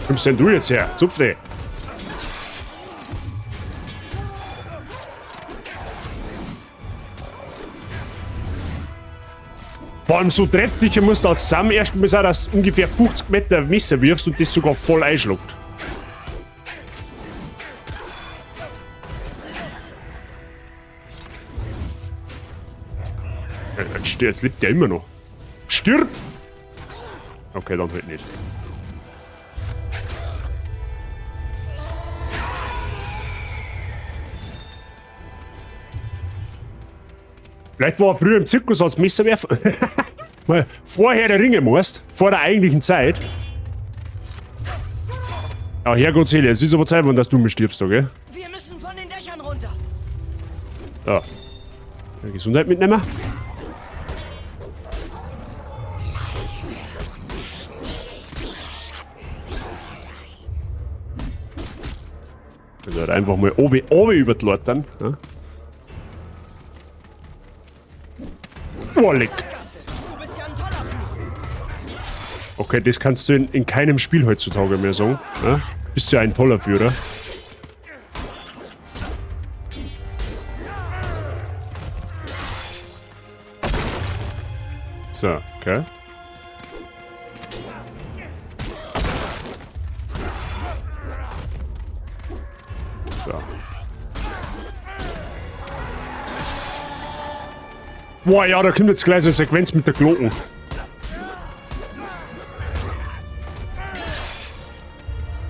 Kommst denn du jetzt her? Zupf dich. Vor allem so treffsicher musst du als Sam erst mal sein, dass du ungefähr 50 Meter Messer wirfst und das sogar voll einschluckt. Jetzt lebt der immer noch. Stirb! Okay, dann halt nicht. Vielleicht war er früher im Zirkus als Messerwerfer. Weil vorher der Ringe musst, vor der eigentlichen Zeit. Ja, Herrgott, es ist aber Zeit, dass du mir stirbst, okay? Wir müssen von den Dächern runter. Ja. Gesundheit mitnehmen. Also halt einfach mal oben über die Leute. Ja. Oh, leck. Okay, das kannst du in keinem Spiel heutzutage mehr sagen. Ja? Bist ja ein toller Führer. So, okay. So. Boah, ja, da kommt jetzt gleich so eine Sequenz mit der Glocken.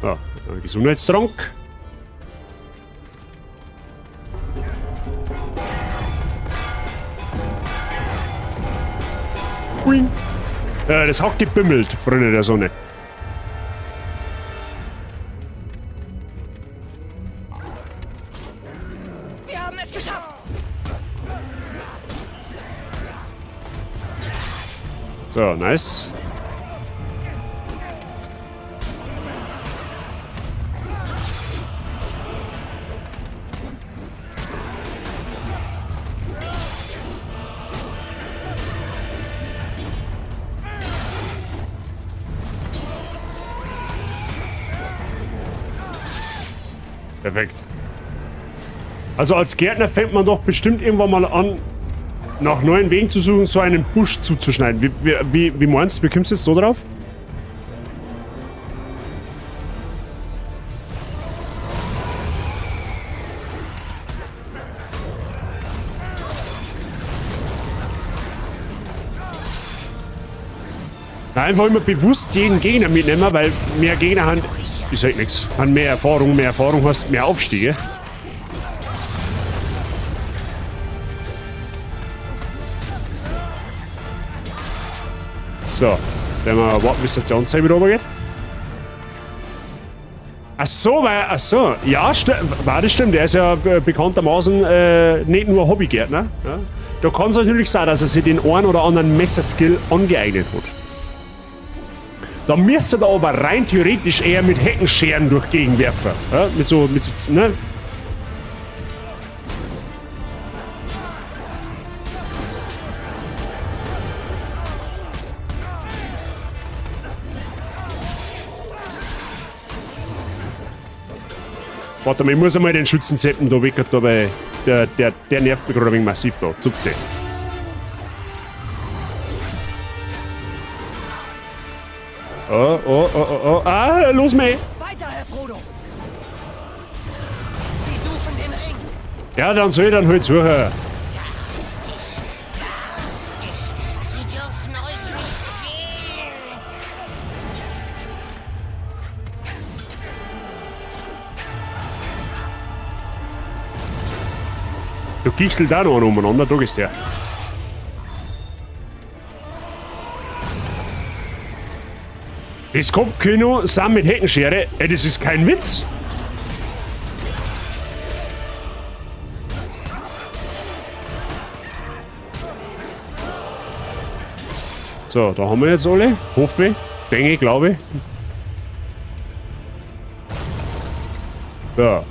So, Gesundheitstrank. Ui. Das hat gebimmelt, Freunde der Sonne. Wir haben es geschafft. So, nice. Perfekt. Also als Gärtner fängt man doch bestimmt irgendwann mal an, nach neuen Wegen zu suchen, so einen Busch zuzuschneiden. Wie meinst du, wie kommst du jetzt so drauf? Na, einfach immer bewusst jeden Gegner mitnehmen, weil mehr Gegner haben, ich sag nix, haben mehr Erfahrung hast, mehr Aufstiege. So, dann mal warten, bis das die Anzeige wieder runtergeht. Ach so, weil, ach so, ja, war das stimmt, er ist ja bekanntermaßen nicht nur Hobbygärtner. Ja. Da kann es natürlich sein, dass er sich den einen oder anderen Messerskill angeeignet hat. Da müsste er aber rein theoretisch eher mit Heckenscheren durch Gegend werfen. Ja, mit so, ne? Warte mal, ich muss einmal den Schützenseppen da weg, da, weil der nervt mich gerade ein wenig massiv da. Zupf den. Oh, oh, oh, oh, oh. Ah, los, mei! Weiter, Herr Frodo! Sie suchen den Ring! Ja, dann soll ich dann halt suchen. Garstig, garstig. Sie dürfen euch nicht sehen. Du gichtelt da noch einen umeinander, da gehst du her. Das Kopfkino samt mit Heckenschere, ey, das ist kein Witz. So, da haben wir jetzt alle. Hoffe ich. Denke ich, glaube ich. So.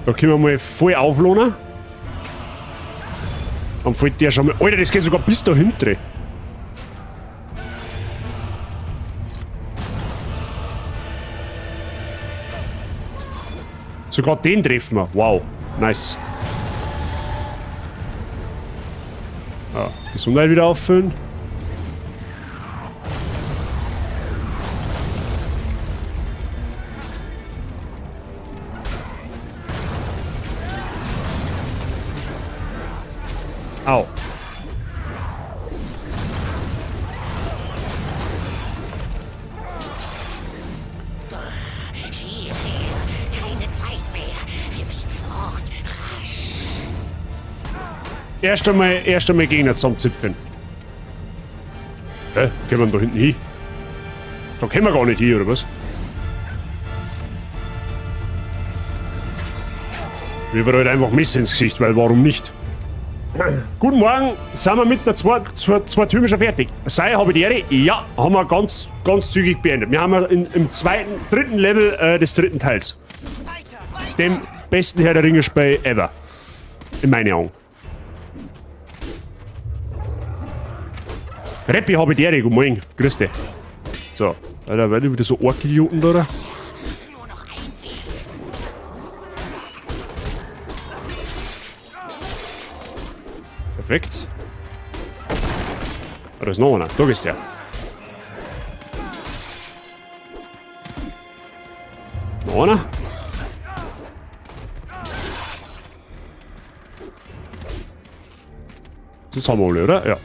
Da können wir mal voll auflohnen. Dann fällt der schon mal. Alter, das geht sogar bis dahinter. Sogar den treffen wir. Wow. Nice. Ja, Gesundheit wieder auffüllen. Au. Hierher. Keine Zeit mehr. Wir müssen fort. Rasch. Erst einmal Gegner zusammenzipfen. Hä? Gehen wir da hinten hin? Da können wir gar nicht hin, oder was? Wir werden halt einfach Messer ins Gesicht, weil warum nicht? Guten Morgen, sind wir mit der zwei Türme schon fertig? Sei, habe ich die Ehre? Ja, haben wir ganz, ganz zügig beendet. Wir haben ja im dritten Level des dritten Teils. Dem besten Herr der Ringe-Spiel ever. In meinen Augen. Reppi, habe ich die Ehre, guten Morgen. Grüß dich. So, Alter, werde ich wieder so Ork-Idioten da, oder? Perfekt. Ah, da ist noch einer. Da ist der. Noch einer. Das haben wir alle, oder? Ja.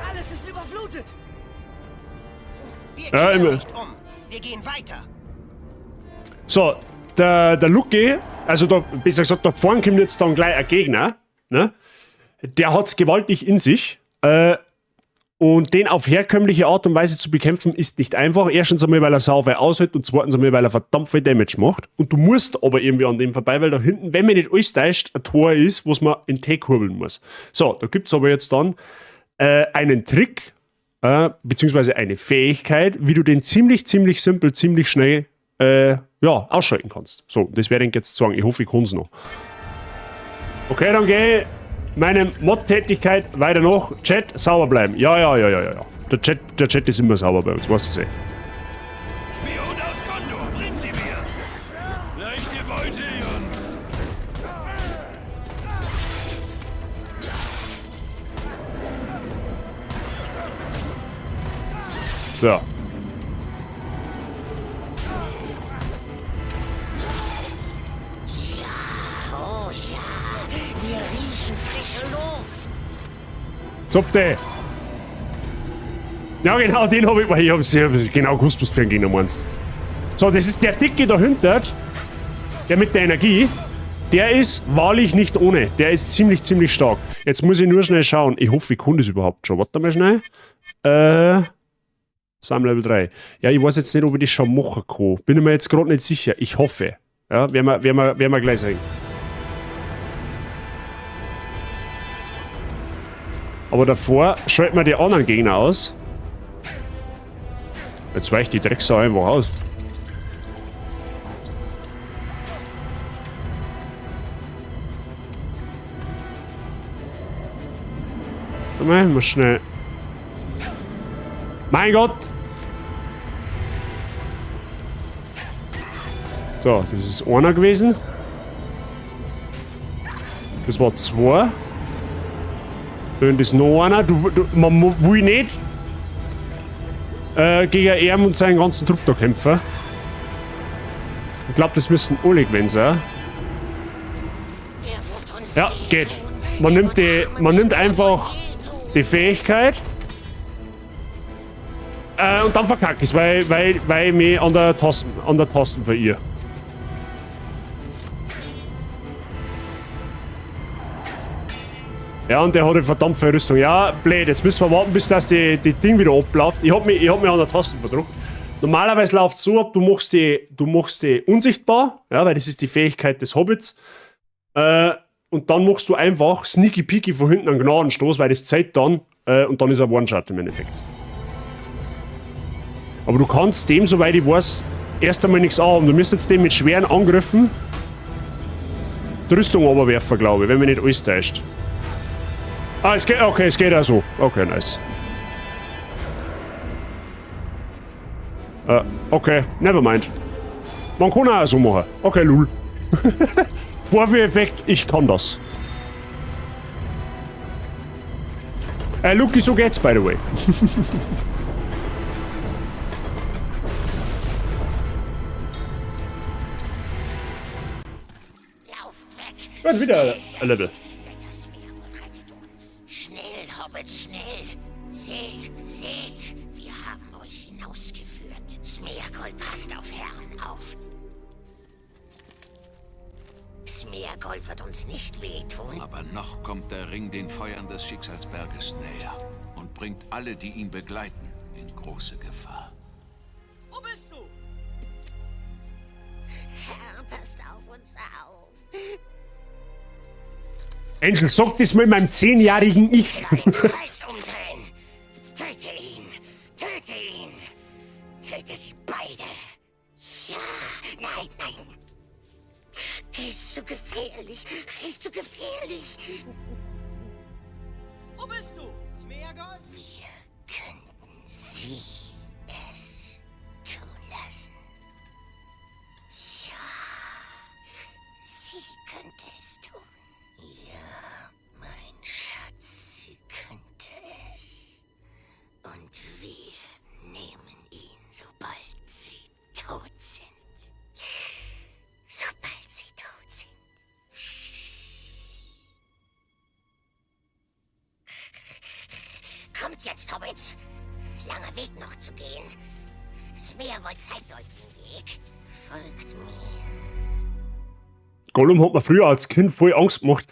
Alles ist überflutet. Wir Ja, kehren immer. nicht um. Wir gehen weiter. So, der Lucky, also da, besser gesagt, da vorne kommt jetzt dann gleich ein Gegner, ne? Der hat's gewaltig in sich. Und den auf herkömmliche Art und Weise zu bekämpfen, ist nicht einfach. Erstens einmal, weil er sau viel aushält und zweitens einmal, weil er verdammt viel Damage macht. Und du musst aber irgendwie an dem vorbei, weil da hinten, wenn man nicht alles täuscht, ein Tor ist, was man in den Tee kurbeln muss. So, da gibt's aber jetzt dann einen Trick, beziehungsweise eine Fähigkeit, wie du den ziemlich, ziemlich simpel, ziemlich schnell ja, ausschalten kannst. So, das werde ich jetzt sagen. Ich hoffe, ich kann's noch. Okay, dann gehe ich meine Mod-Tätigkeit weiter noch. Chat, sauber bleiben. Ja, ja, ja, ja, ja, ja. Der Chat ist immer sauber bei uns, weißt du eh. Spion aus Gondor, bringt sie mir! Leichte Beute, Jungs! So. Ja, oh ja, wir riechen frische Luft. Zupfte! Ja, genau, den hab ich mal. Ich hab's genau gewusst, was du für einen Gegner meinst. So, das ist der Dicke dahinter, der mit der Energie. Der ist wahrlich nicht ohne. Der ist ziemlich, ziemlich stark. Jetzt muss ich nur schnell schauen. Ich hoffe, ich kann das überhaupt schon. Warte mal schnell. Sam Level 3. Ja, ich weiß jetzt nicht, ob ich das schon machen kann. Bin mir jetzt grad nicht sicher. Ich hoffe. Ja, werden wir gleich sehen. Aber davor schalten wir die anderen Gegner aus. Jetzt weicht die Drecksau einfach aus. Warte mal, ich muss schnell. Mein Gott! So, das ist einer gewesen. Das war zwei. Dann ist noch einer. Man will nicht gegen ihn und seinen ganzen Trupp da kämpfen. Ich glaub, das müssen alle gewesen sein. Ja, geht. Man nimmt einfach die Fähigkeit. Und dann verkacke ich's, weil ich mich an der Tasten verirre. Ja, und der hat eine verdammt viel Rüstung. Ja, blöd, jetzt müssen wir warten, bis das die Ding wieder abläuft. Ich hab mich an der Tasten verdrückt. Normalerweise läuft's so ab, du machst die unsichtbar, ja, weil das ist die Fähigkeit des Hobbits. und dann machst du einfach sneaky peeky von hinten einen Gnadenstoß, weil das zeigt dann und dann ist er One-Shot im Endeffekt. Aber du kannst dem, soweit ich weiß, erst einmal nichts anhaben. Du müsstest dem mit schweren Angriffen die Rüstung runterwerfen, glaube ich, wenn mich nicht alles täuscht. Ah, es geht, okay, es geht auch so. Okay, nice. Okay, never mind. Man kann auch so machen. Okay, lul. Vorführeffekt, ich kann das. Luki, so geht's, by the way. Lauft weg! Gut, wieder ein Level. Das Smeagol rettet uns. Schnell, Hobbits, schnell! Seht, seht! Wir haben euch hinausgeführt. Smeagol passt auf Herrn auf. Smeagol wird uns nicht wehtun. Aber noch kommt der Ring den Feuern des Schicksalsberges näher und bringt alle, die ihn begleiten, in große Gefahr. Wo bist du? Herr, passt auf uns auf. Angel, sag das mal meinem 10-jährigen Ich. Den Hals umdrehen. Töte ihn. Töte ihn. Töte sie beide. Ja, nein, nein. Er ist zu gefährlich. Er ist zu gefährlich. Wo bist du? Smeagol? Wir könnten sie es tun lassen. Ja, sie könnte es tun. Ja, mein Schatz, sie könnte es. Und wir nehmen ihn, sobald sie tot sind. Sobald sie tot sind. Kommt jetzt, Hobbits. Langer Weg noch zu gehen. Smeagol zeigt euch den Weg. Folgt mir. Gollum hat mir früher als Kind voll Angst gemacht.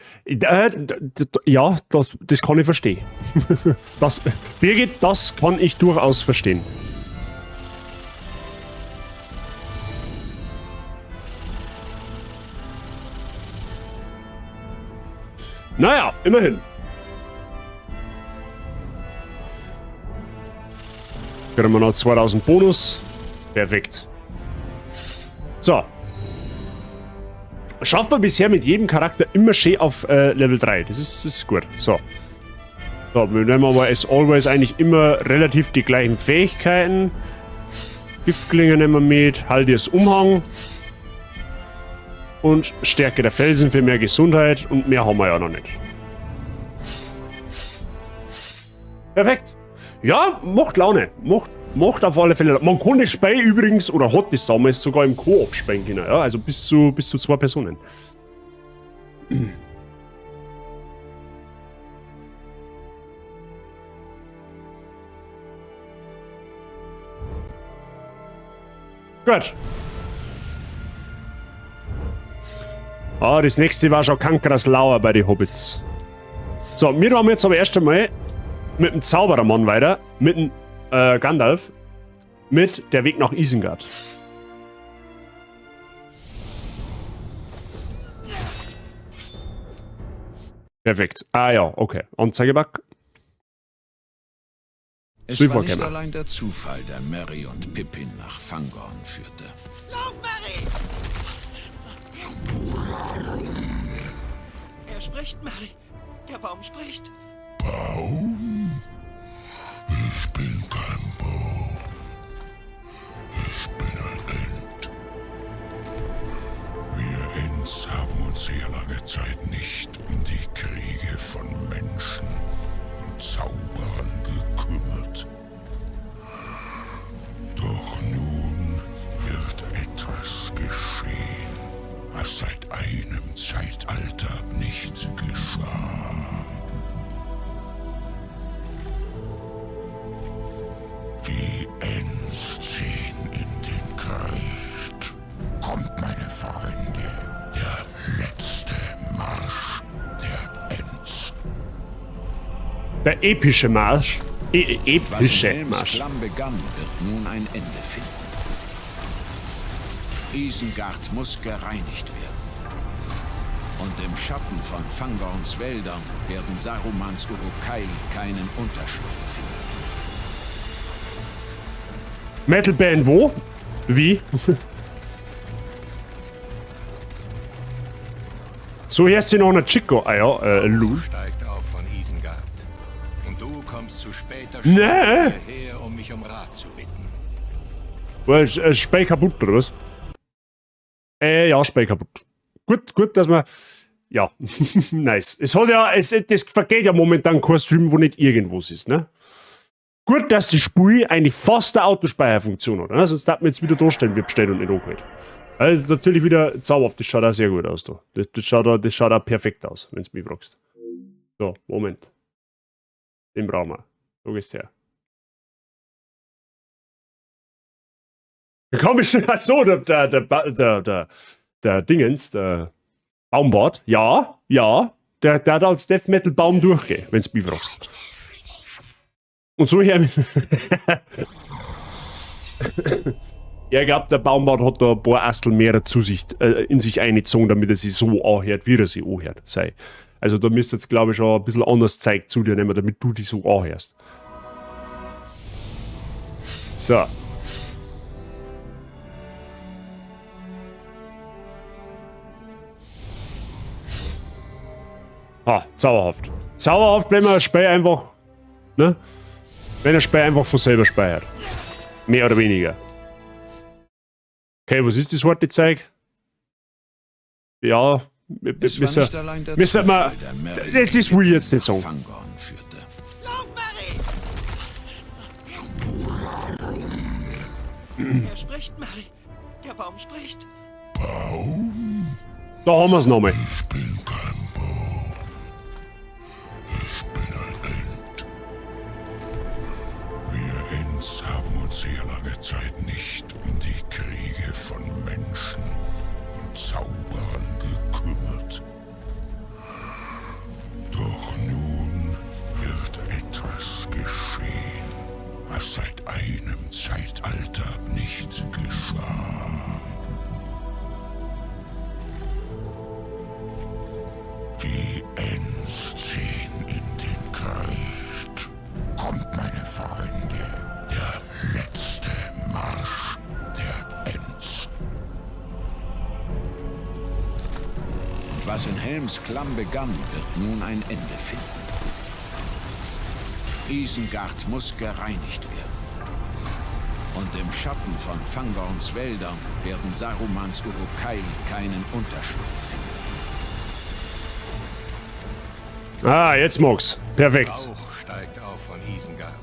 Ja, das kann ich verstehen. Das, Birgit, das kann ich durchaus verstehen. Naja, immerhin. Kriegen wir noch 2000 Bonus. Perfekt. So. Schaffen wir bisher mit jedem Charakter immer schön auf Level 3. Das ist gut. So. So, wir nehmen aber as always eigentlich immer relativ die gleichen Fähigkeiten. Giftklinge nehmen wir mit. Haldirs Umhang. Und Stärke der Felsen für mehr Gesundheit. Und mehr haben wir ja noch nicht. Perfekt. Ja, macht Laune. Macht auf alle Fälle. Man kann das Spiel übrigens, oder hat das damals sogar im Koop spielen können. Ja, also bis zu 2 Personen. Gut. Ah, das nächste war schon Kankras Lauer bei den Hobbits. So, wir haben jetzt aber erst einmal mit dem Zauberermann weiter, mit dem Gandalf, mit der Weg nach Isengard. Perfekt. Ah ja, okay. Anzeigebug. Es war nicht allein der Zufall, der Merry und Pippin nach Fangorn führte. Lauf, Merry! Er spricht, Merry. Der Baum spricht. Baum? Ich bin kein Baum. Ich bin ein Ent. Wir Ents haben uns sehr lange Zeit nicht um die Kriege von Menschen und Zauberern gekümmert. Doch nun wird etwas geschehen, was seit einem Zeitalter nicht geschah. Die Ents ziehen in den Krieg. Kommt, meine Freunde, der letzte Marsch der Ents. Der epische Marsch. Was Epische in Helms Marsch. Klamm begann, wird nun ein Ende finden. Isengard muss gereinigt werden. Und im Schatten von Fangorns Wäldern werden Sarumans Uruk-hai keinen Unterschlupf finden. Metalband wo? Wie? So hörst du noch eine Chico. Ah ja, Lul. Steigt auf von Isengard. Und du kommst zu später Nee. Stunde hierher, um mich um Rat zu bitten. Well, Spey kaputt, oder was? Ja, Spey kaputt. Gut, gut, dass man. Ja, nice. Es hat ja, es, das vergeht ja momentan kein Stream, wo nicht irgendwas ist, ne? Gut, dass die Spiel eigentlich fast eine Autospeicherfunktion hat, ne? Sonst darf man jetzt wieder darstellen, wie bestellt und nicht angeholt. Also natürlich wieder zauberhaft, das schaut auch sehr gut aus da. Das schaut auch perfekt aus, wenn du mich fragst. So, Moment. Den brauchen wir. So gehst her. Da komm ich schon. Ach so, der Dingens, der Baumbart. Ja, ja. Der hat als Death Metal Baum durchgehen, wenn du mich fragst. Und so her. Ja, ich glaub, der Baumbart hat da ein paar Astel mehr zu sich, in sich eingezogen, damit er sich so anhört, wie er sich anhört. Sei. Also da müsst ihr jetzt, glaub ich, schon ein bisschen anders Zeug zu dir nehmen, damit du dich so anhörst. So. Ah, zauberhaft. Zauberhaft, wenn man ein Spiel einfach, ne? Wenn ein Spiel einfach von selber speichert. Mehr oder weniger. Okay, was ist das harte Zeug? Ja, Es war nicht allein der müssen wir, Zufall, der Merry das will ich jetzt nicht sagen. Fangorn führte. Lauf, Merry! Er spricht, Merry. Der Baum spricht. Baum? Da haben wir's nochmal. Ich bin kein Baum. Ich bin ein Ent. Wir Ents haben uns sehr lange Zeit nicht um die Kriege von Menschen und Zauberern gekümmert. Doch nun wird etwas geschehen, was seit einem Zeitalter nicht geschah. Die Ents ziehen in den Krieg. Kommt, meine Freunde, der letzte Marsch der Ents. Und was in Helms Klamm begann, wird nun ein Ende finden. Isengard muss gereinigt werden. Und im Schatten von Fangorns Wäldern werden Sarumans Uruk-hai keinen Unterschlupf finden. Ah, jetzt mag's. Perfekt. Rauch steigt auf von Isengard.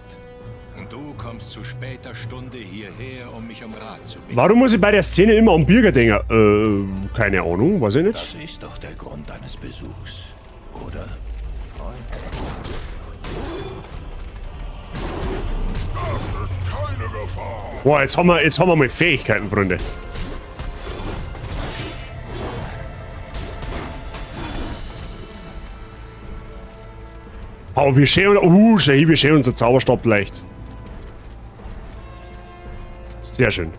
Und du kommst zu später Stunde hierher, um mich um Rat zu bitten. Warum muss ich bei der Szene immer an Birger denken? Keine Ahnung, weiß ich nicht. Das ist doch der Grund deines Besuchs, oder, Freund? Das ist keine Gefahr. Boah, jetzt haben wir mal Fähigkeiten, Freunde. Oh, wie schön, schön, wie schön unser Zauberstab leicht. Sehr schön.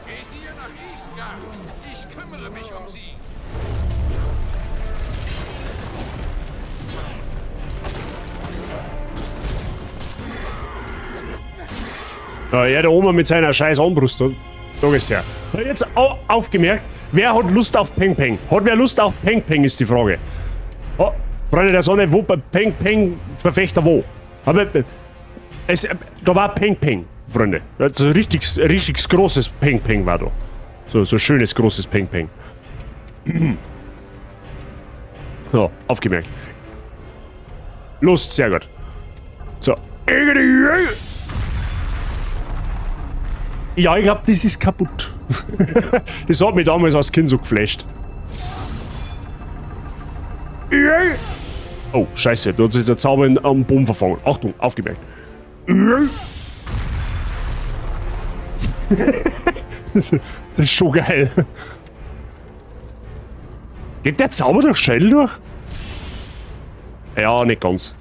Geht ihr nach Isengard? Ich kümmere mich um sie. Ja, er da oben mit seiner scheiß Armbrust. Da ist er. Jetzt aufgemerkt, wer hat Lust auf Peng Peng? Hat wer Lust auf Peng Peng, ist die Frage. Oh, Freunde der Sonne, wo bei Peng Peng Verfechter wo? Aber es, da war Peng Peng, Freunde. Also richtig, richtig großes Peng Peng war da. So schönes großes Peng Peng. So, aufgemerkt. Lust, sehr gut. So. Ja, ich glaub, das ist kaputt. Das hat mich damals als Kind so geflasht. Oh, scheiße, da hat sich der Zauber am Boden verfangen. Achtung, aufgemerkt. Das ist schon geil. Geht der Zauber durch Schädel durch? Ja, nicht ganz.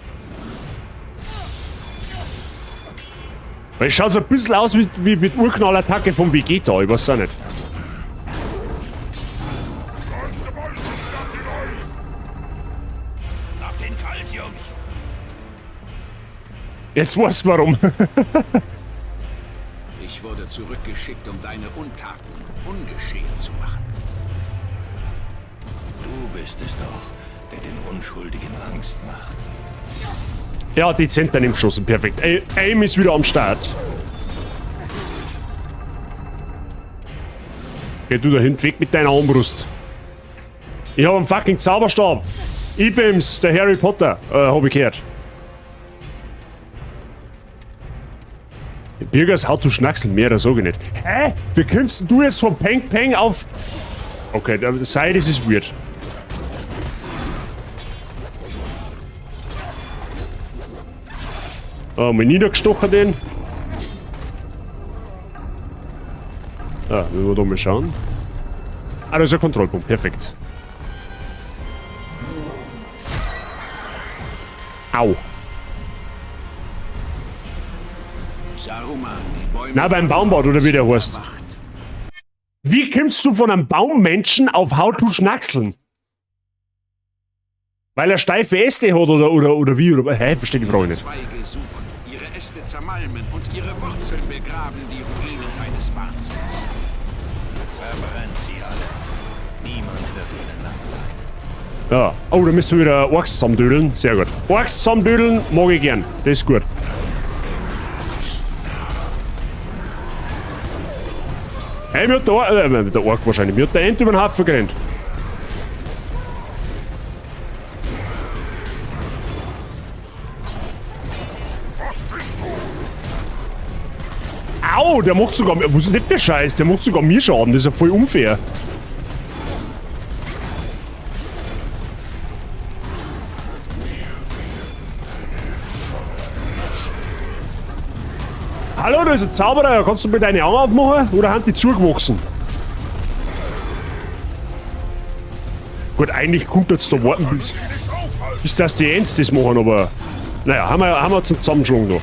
Weil es schaut so ein bisschen aus wie die Urknallattacke von Vegeta, ich weiß auch nicht. Macht den kalt, Jungs. Jetzt weiß warum. Ich wurde zurückgeschickt, um deine Untaten ungeschehen zu machen. Du bist es doch, der den Unschuldigen Angst macht. Ja, dezent daneben geschossen, perfekt. Aim ist wieder am Start. Geh du da hinten weg mit deiner Armbrust. Ich hab einen fucking Zauberstab. Ich bin's, der Harry Potter, hab ich gehört. Birgers haut du Schnackseln, mehr, das sag ich nicht. Hä? Wie kommst denn du jetzt von Peng Peng auf... Okay, sei das ist weird. Ah, mal niedergestochen den. Ah, wenn wir da mal schauen. Ah, da ist ein Kontrollpunkt, perfekt. Au. Saruman, die Bäume Na, beim Baumbad, oder wie der heißt. Wie kommst du von einem Baummenschen auf How to Schnackseln? Weil er steife Äste hat oder wie? Oder, hä, verstehe die Frage nicht. Zweige suchen, ihre Äste zermalmen und ihre Wurzeln begraben die Ruinen deines Wahnsinns. Verbrennt sie alle. Niemand wird ihnen nachleiden. Ja. Oh, da müssen wir wieder Orks zusammendödeln. Sehr gut. Orks zusammendödeln mag ich gern. Das ist gut. Hey, mir hat der Ork, der Ork wahrscheinlich, mir hat der Ent über den Hafen gerannt. Au, der macht sogar, was ist denn der Scheiß? Der macht sogar mir Schaden, das ist ja voll unfair. Hallo, da ist ein Zauberer, kannst du mir deine Augen aufmachen? Oder haben die zugewachsen? Gut, eigentlich kommt jetzt da warten, bis das die Ents das machen, aber... Naja, haben wir zum Zusammenschlag noch.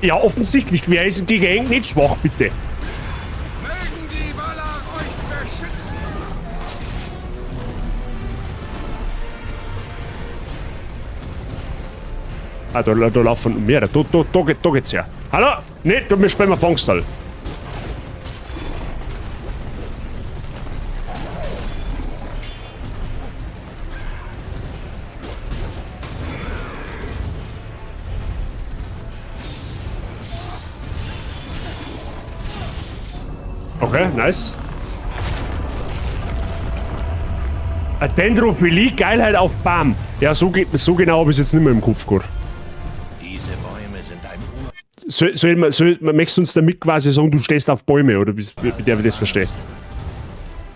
Ja, offensichtlich. Wer ist gegen Eng nicht schwach, bitte? Mögen die Valar euch beschützen! Ah, da laufen mehrere. Da geht's her. Hallo? Ne, da wir spielen wir Fangstall. Okay, nice. A Dendrophilie, Geilheit auf Bam. Ja, so genau hab ich's jetzt nicht mehr im Kopf gehabt. Diese Bäume sind ein Ur... Möchtest du uns damit quasi sagen, du stehst auf Bäume, oder wie darf ich das verstehen?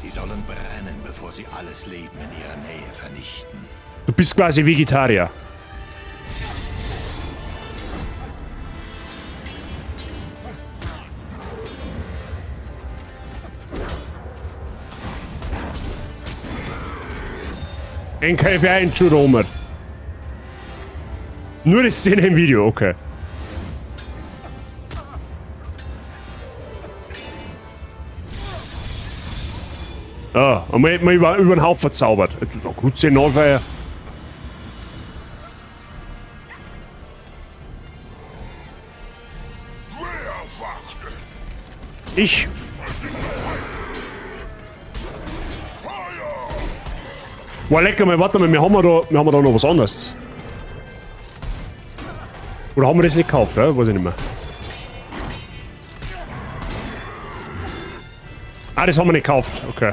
Sie sollen brennen, bevor sie alles Leben in ihrer Nähe vernichten. Du bist quasi Vegetarier. NKF1 Schuromer. Nur die Szene im Video, okay. Ah, einmal über den Haufen verzaubert. Gut, 10 Nahfeuer. Ich. Boah, lecker mal, warte mal, wir haben da noch was anderes. Oder haben wir das nicht gekauft, oder? Weiß ich nicht mehr. Ah, das haben wir nicht gekauft, okay.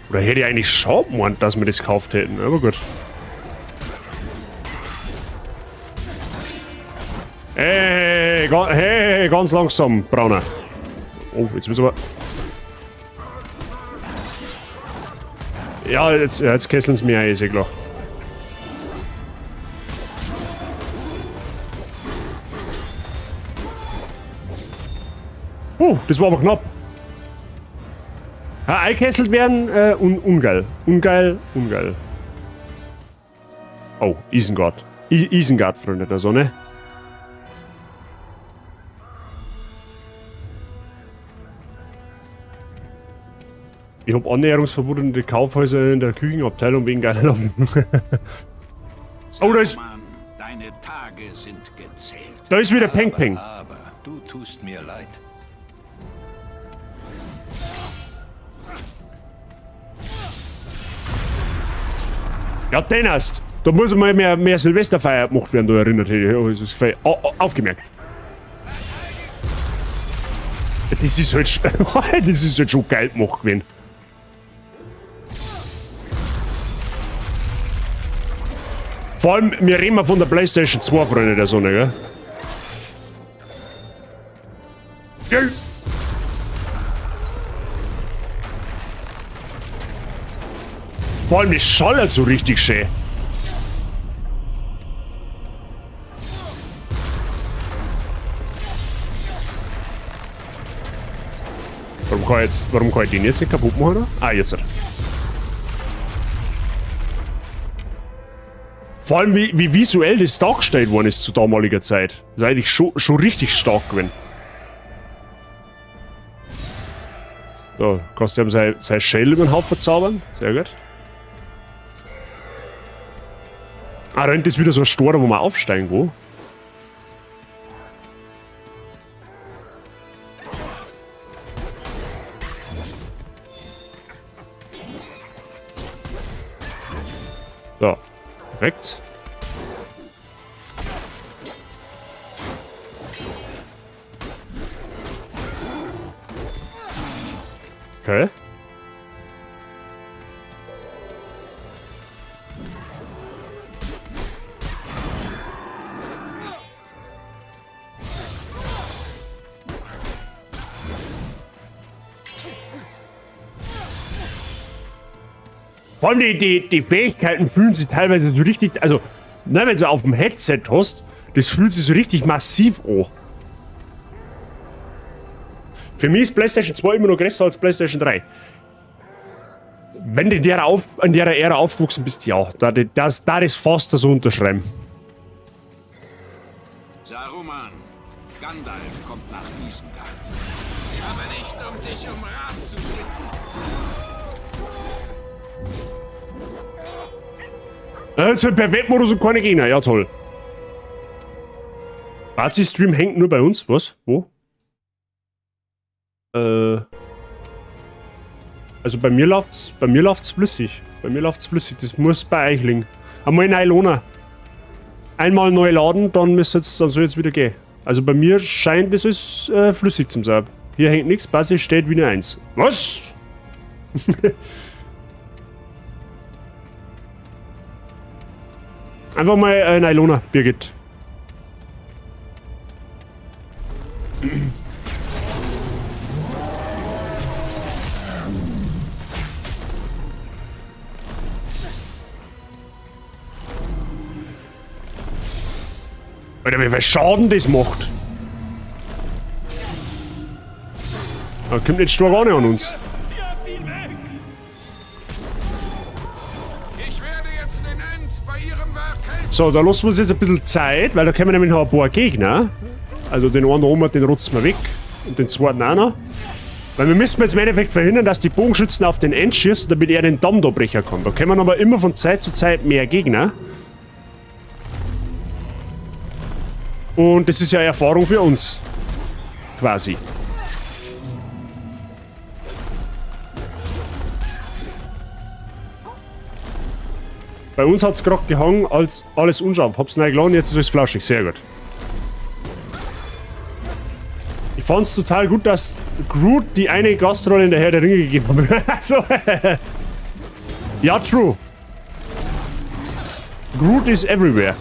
Oder hätte ich eigentlich schon gemeint, dass wir das gekauft hätten, aber gut. Hey, hey, ganz langsam, Brauner. Oh, jetzt müssen wir... Ja, jetzt kesseln sie mir ein, ist eh klar. Oh, das war aber knapp. Ja, eingekesselt werden, ungeil. Ungeil, ungeil. Oh, Isengard. Isengard, Freunde der Sonne. Ich hab Annäherungsverbot in den Kaufhäusern in der Küchenabteilung wegen geiler Laune. Oh, da ist... Deine Tage sind gezählt. Da ist wieder Peng Peng. Aber du tust mir leid. Ja, den hast. Da muss mal mehr Silvesterfeier gemacht werden, da erinnert ich. Ja, aufgemerkt. Das ist halt, das ist halt schon geil gemacht gewesen. Vor allem, wir reden von der PlayStation 2, Freunde der Sonne, gell? Ja. Vor allem, das schallert so richtig schön. Warum kann ich den jetzt nicht kaputt machen? Ah, jetzt. Vor allem, wie visuell das dargestellt worden ist zu damaliger Zeit. Das ist eigentlich schon richtig stark gewesen. So, kannst du ihm sein Schädel über den Haufen zaubern. Sehr gut. Ah, da hinten ist wieder so ein Stor, wo man aufsteigen wo. So, perfekt. Okay. Vor allem die Fähigkeiten fühlen sich teilweise so richtig, also, ne, wenn du auf dem Headset hast, das fühlt sich so richtig massiv an. Für mich ist PlayStation 2 immer noch größer als PlayStation 3. Wenn du in der Ära aufgewachsen bist, ja, da ist fast so unterschreiben. Saruman, Gandalf kommt nach Isengard. Aber nicht, um dich um Rat zu bitten. Jetzt halt per Webmodus und keine Gegner. Ja, toll. Bazi-Stream hängt nur bei uns. Was? Wo? Also bei mir läuft's flüssig. Bei mir läuft's flüssig. Das muss bei euch liegen. Einmal neu laden. Einmal neu laden, dann müsste es, dann soll es wieder gehen. Also bei mir scheint es ist, flüssig zum sein. Hier hängt nichts, Basis steht wie eine 1. Was? Einfach mal Nylona, Birgit. Alter, wie viel Schaden das macht. Da kommt jetzt stark an uns. So, da lassen wir uns jetzt ein bisschen Zeit, weil da kommen nämlich noch ein paar Gegner. Also den einen da oben, den rotzen wir weg. Und den zweiten auch noch. Weil wir müssen jetzt im Endeffekt verhindern, dass die Bogenschützen auf den Ent schießen, damit er den Damm da brechen kann. Da kommen aber immer von Zeit zu Zeit mehr Gegner. Und das ist ja Erfahrung für uns. Quasi. Bei uns hat's grad gehangen, als alles unscharf. Hab's neu geladen, jetzt ist alles flauschig. Sehr gut. Ich fand's total gut, dass Groot die eine Gastrolle in der Herr der Ringe gegeben hat. Also, ja, true. Groot is everywhere.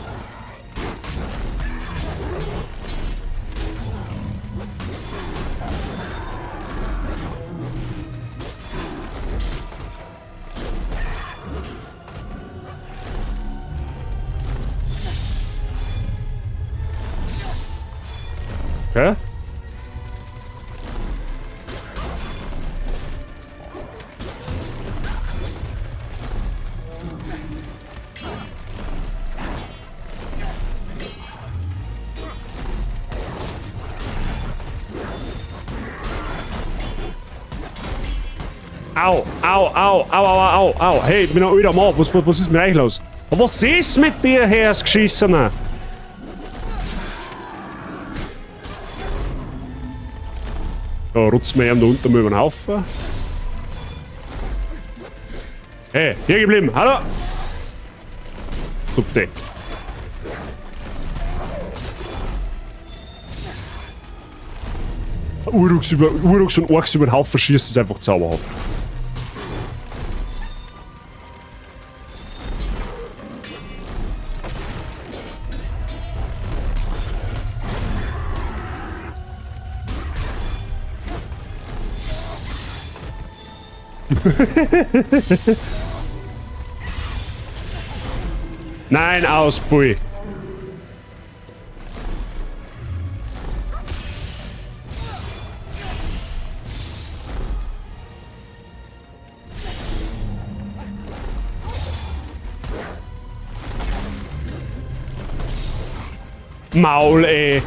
Okay. Au, au, au, au, au, au, au. Hey, ich bin ein alter Mann. Was ist mit euch los? Was ist mit dir, Herr Geschissener? Da rutschen wir ihm da unten mal über den Haufen. Hey, hier geblieben. Hallo! Zupf dich. Uruks und Orks über den Haufen schießt, ist einfach zauberhaft. Nein, aus, Bui. Maul, ey.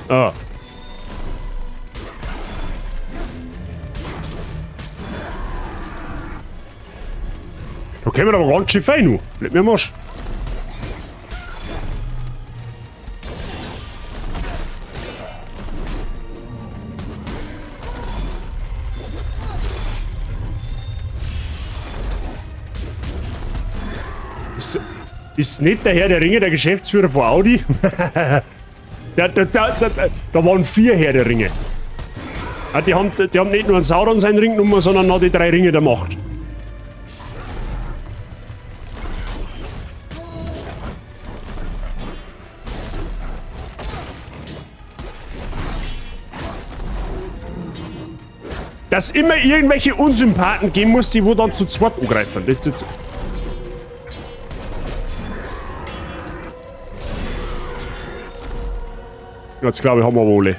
Ah. Da kämen aber ganz schön fein, nu. Bleib mir Marsch. Ist nicht der Herr der Ringe der Geschäftsführer von Audi? Da waren 4 Herr der Ringe. Ja, die haben nicht nur einen Sauron seinen Ring genommen, sondern noch die 3 Ringe der Macht. Dass immer irgendwelche Unsympathen geben muss, die wo dann zu zweit angreifen. Das. Jetzt glaube ich, haben wir wohl.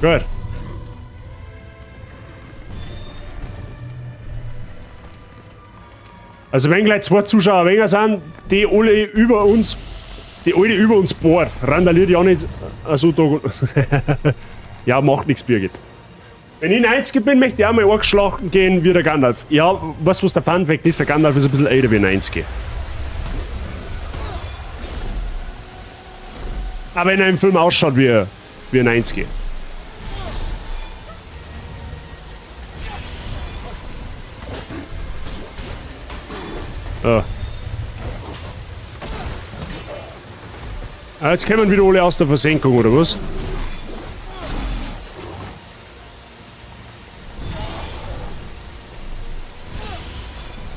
Gut. Also wenn gleich 2 Zuschauer weniger sind, die alle über uns, bohren, randaliert ja nicht so da. Ja, macht nichts, Birgit. Wenn ich 90 bin, möchte ich auch mal angeschlagen gehen wie der Gandalf. Ja, weißt du, was der Fun Fact ist? Der Gandalf ist ein bisschen älter wie 90. Aber wenn er im Film ausschaut wie 90. Ah. Ah, jetzt kommen wieder alle aus der Versenkung, oder was?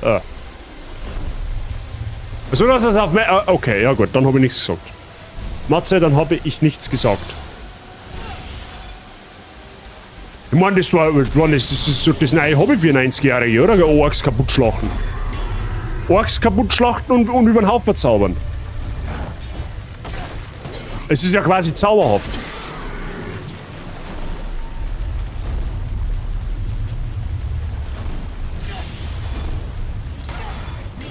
Ah. So, dass das auf me-, ah, okay, ja gut, dann habe ich nichts gesagt. Matze, dann habe ich nichts gesagt. Ich meine, das war, das ist so das neue Hobby für 90-Jährige, oder? Orks kaputt schlachten. Orks kaputt schlachten und über den Haufen zaubern. Es ist ja quasi zauberhaft.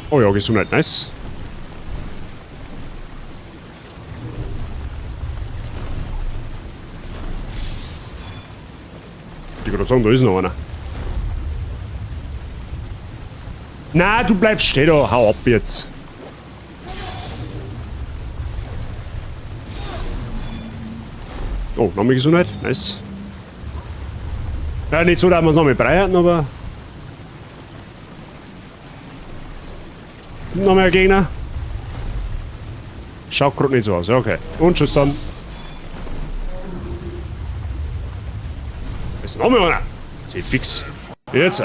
Oh ja, Gesundheit, nice. Ich würde sagen, da ist noch einer. Na, du bleibst stehen da. Hau ab jetzt. Oh, nochmal Gesundheit. Nice. Ja, nicht so, dass wir es nochmal brei hatten, aber... Noch mehr Gegner. Schaut grad nicht so aus. Ja, okay. Und tschüss dann. Ist noch mehr einer. Zählt fix. Jetzt.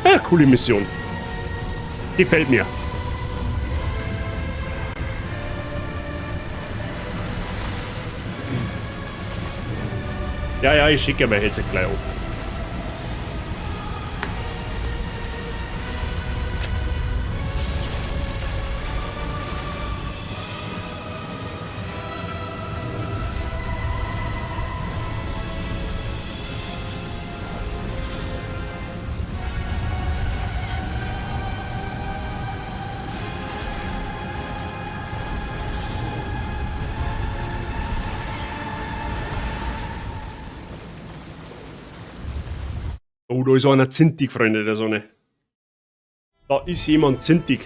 Ja, coole Mission. Gefällt mir. Ja, ja, ich schicke mein Headset gleich auf. Oh, da ist einer zintig, Freunde der Sonne. Da ist jemand zintig.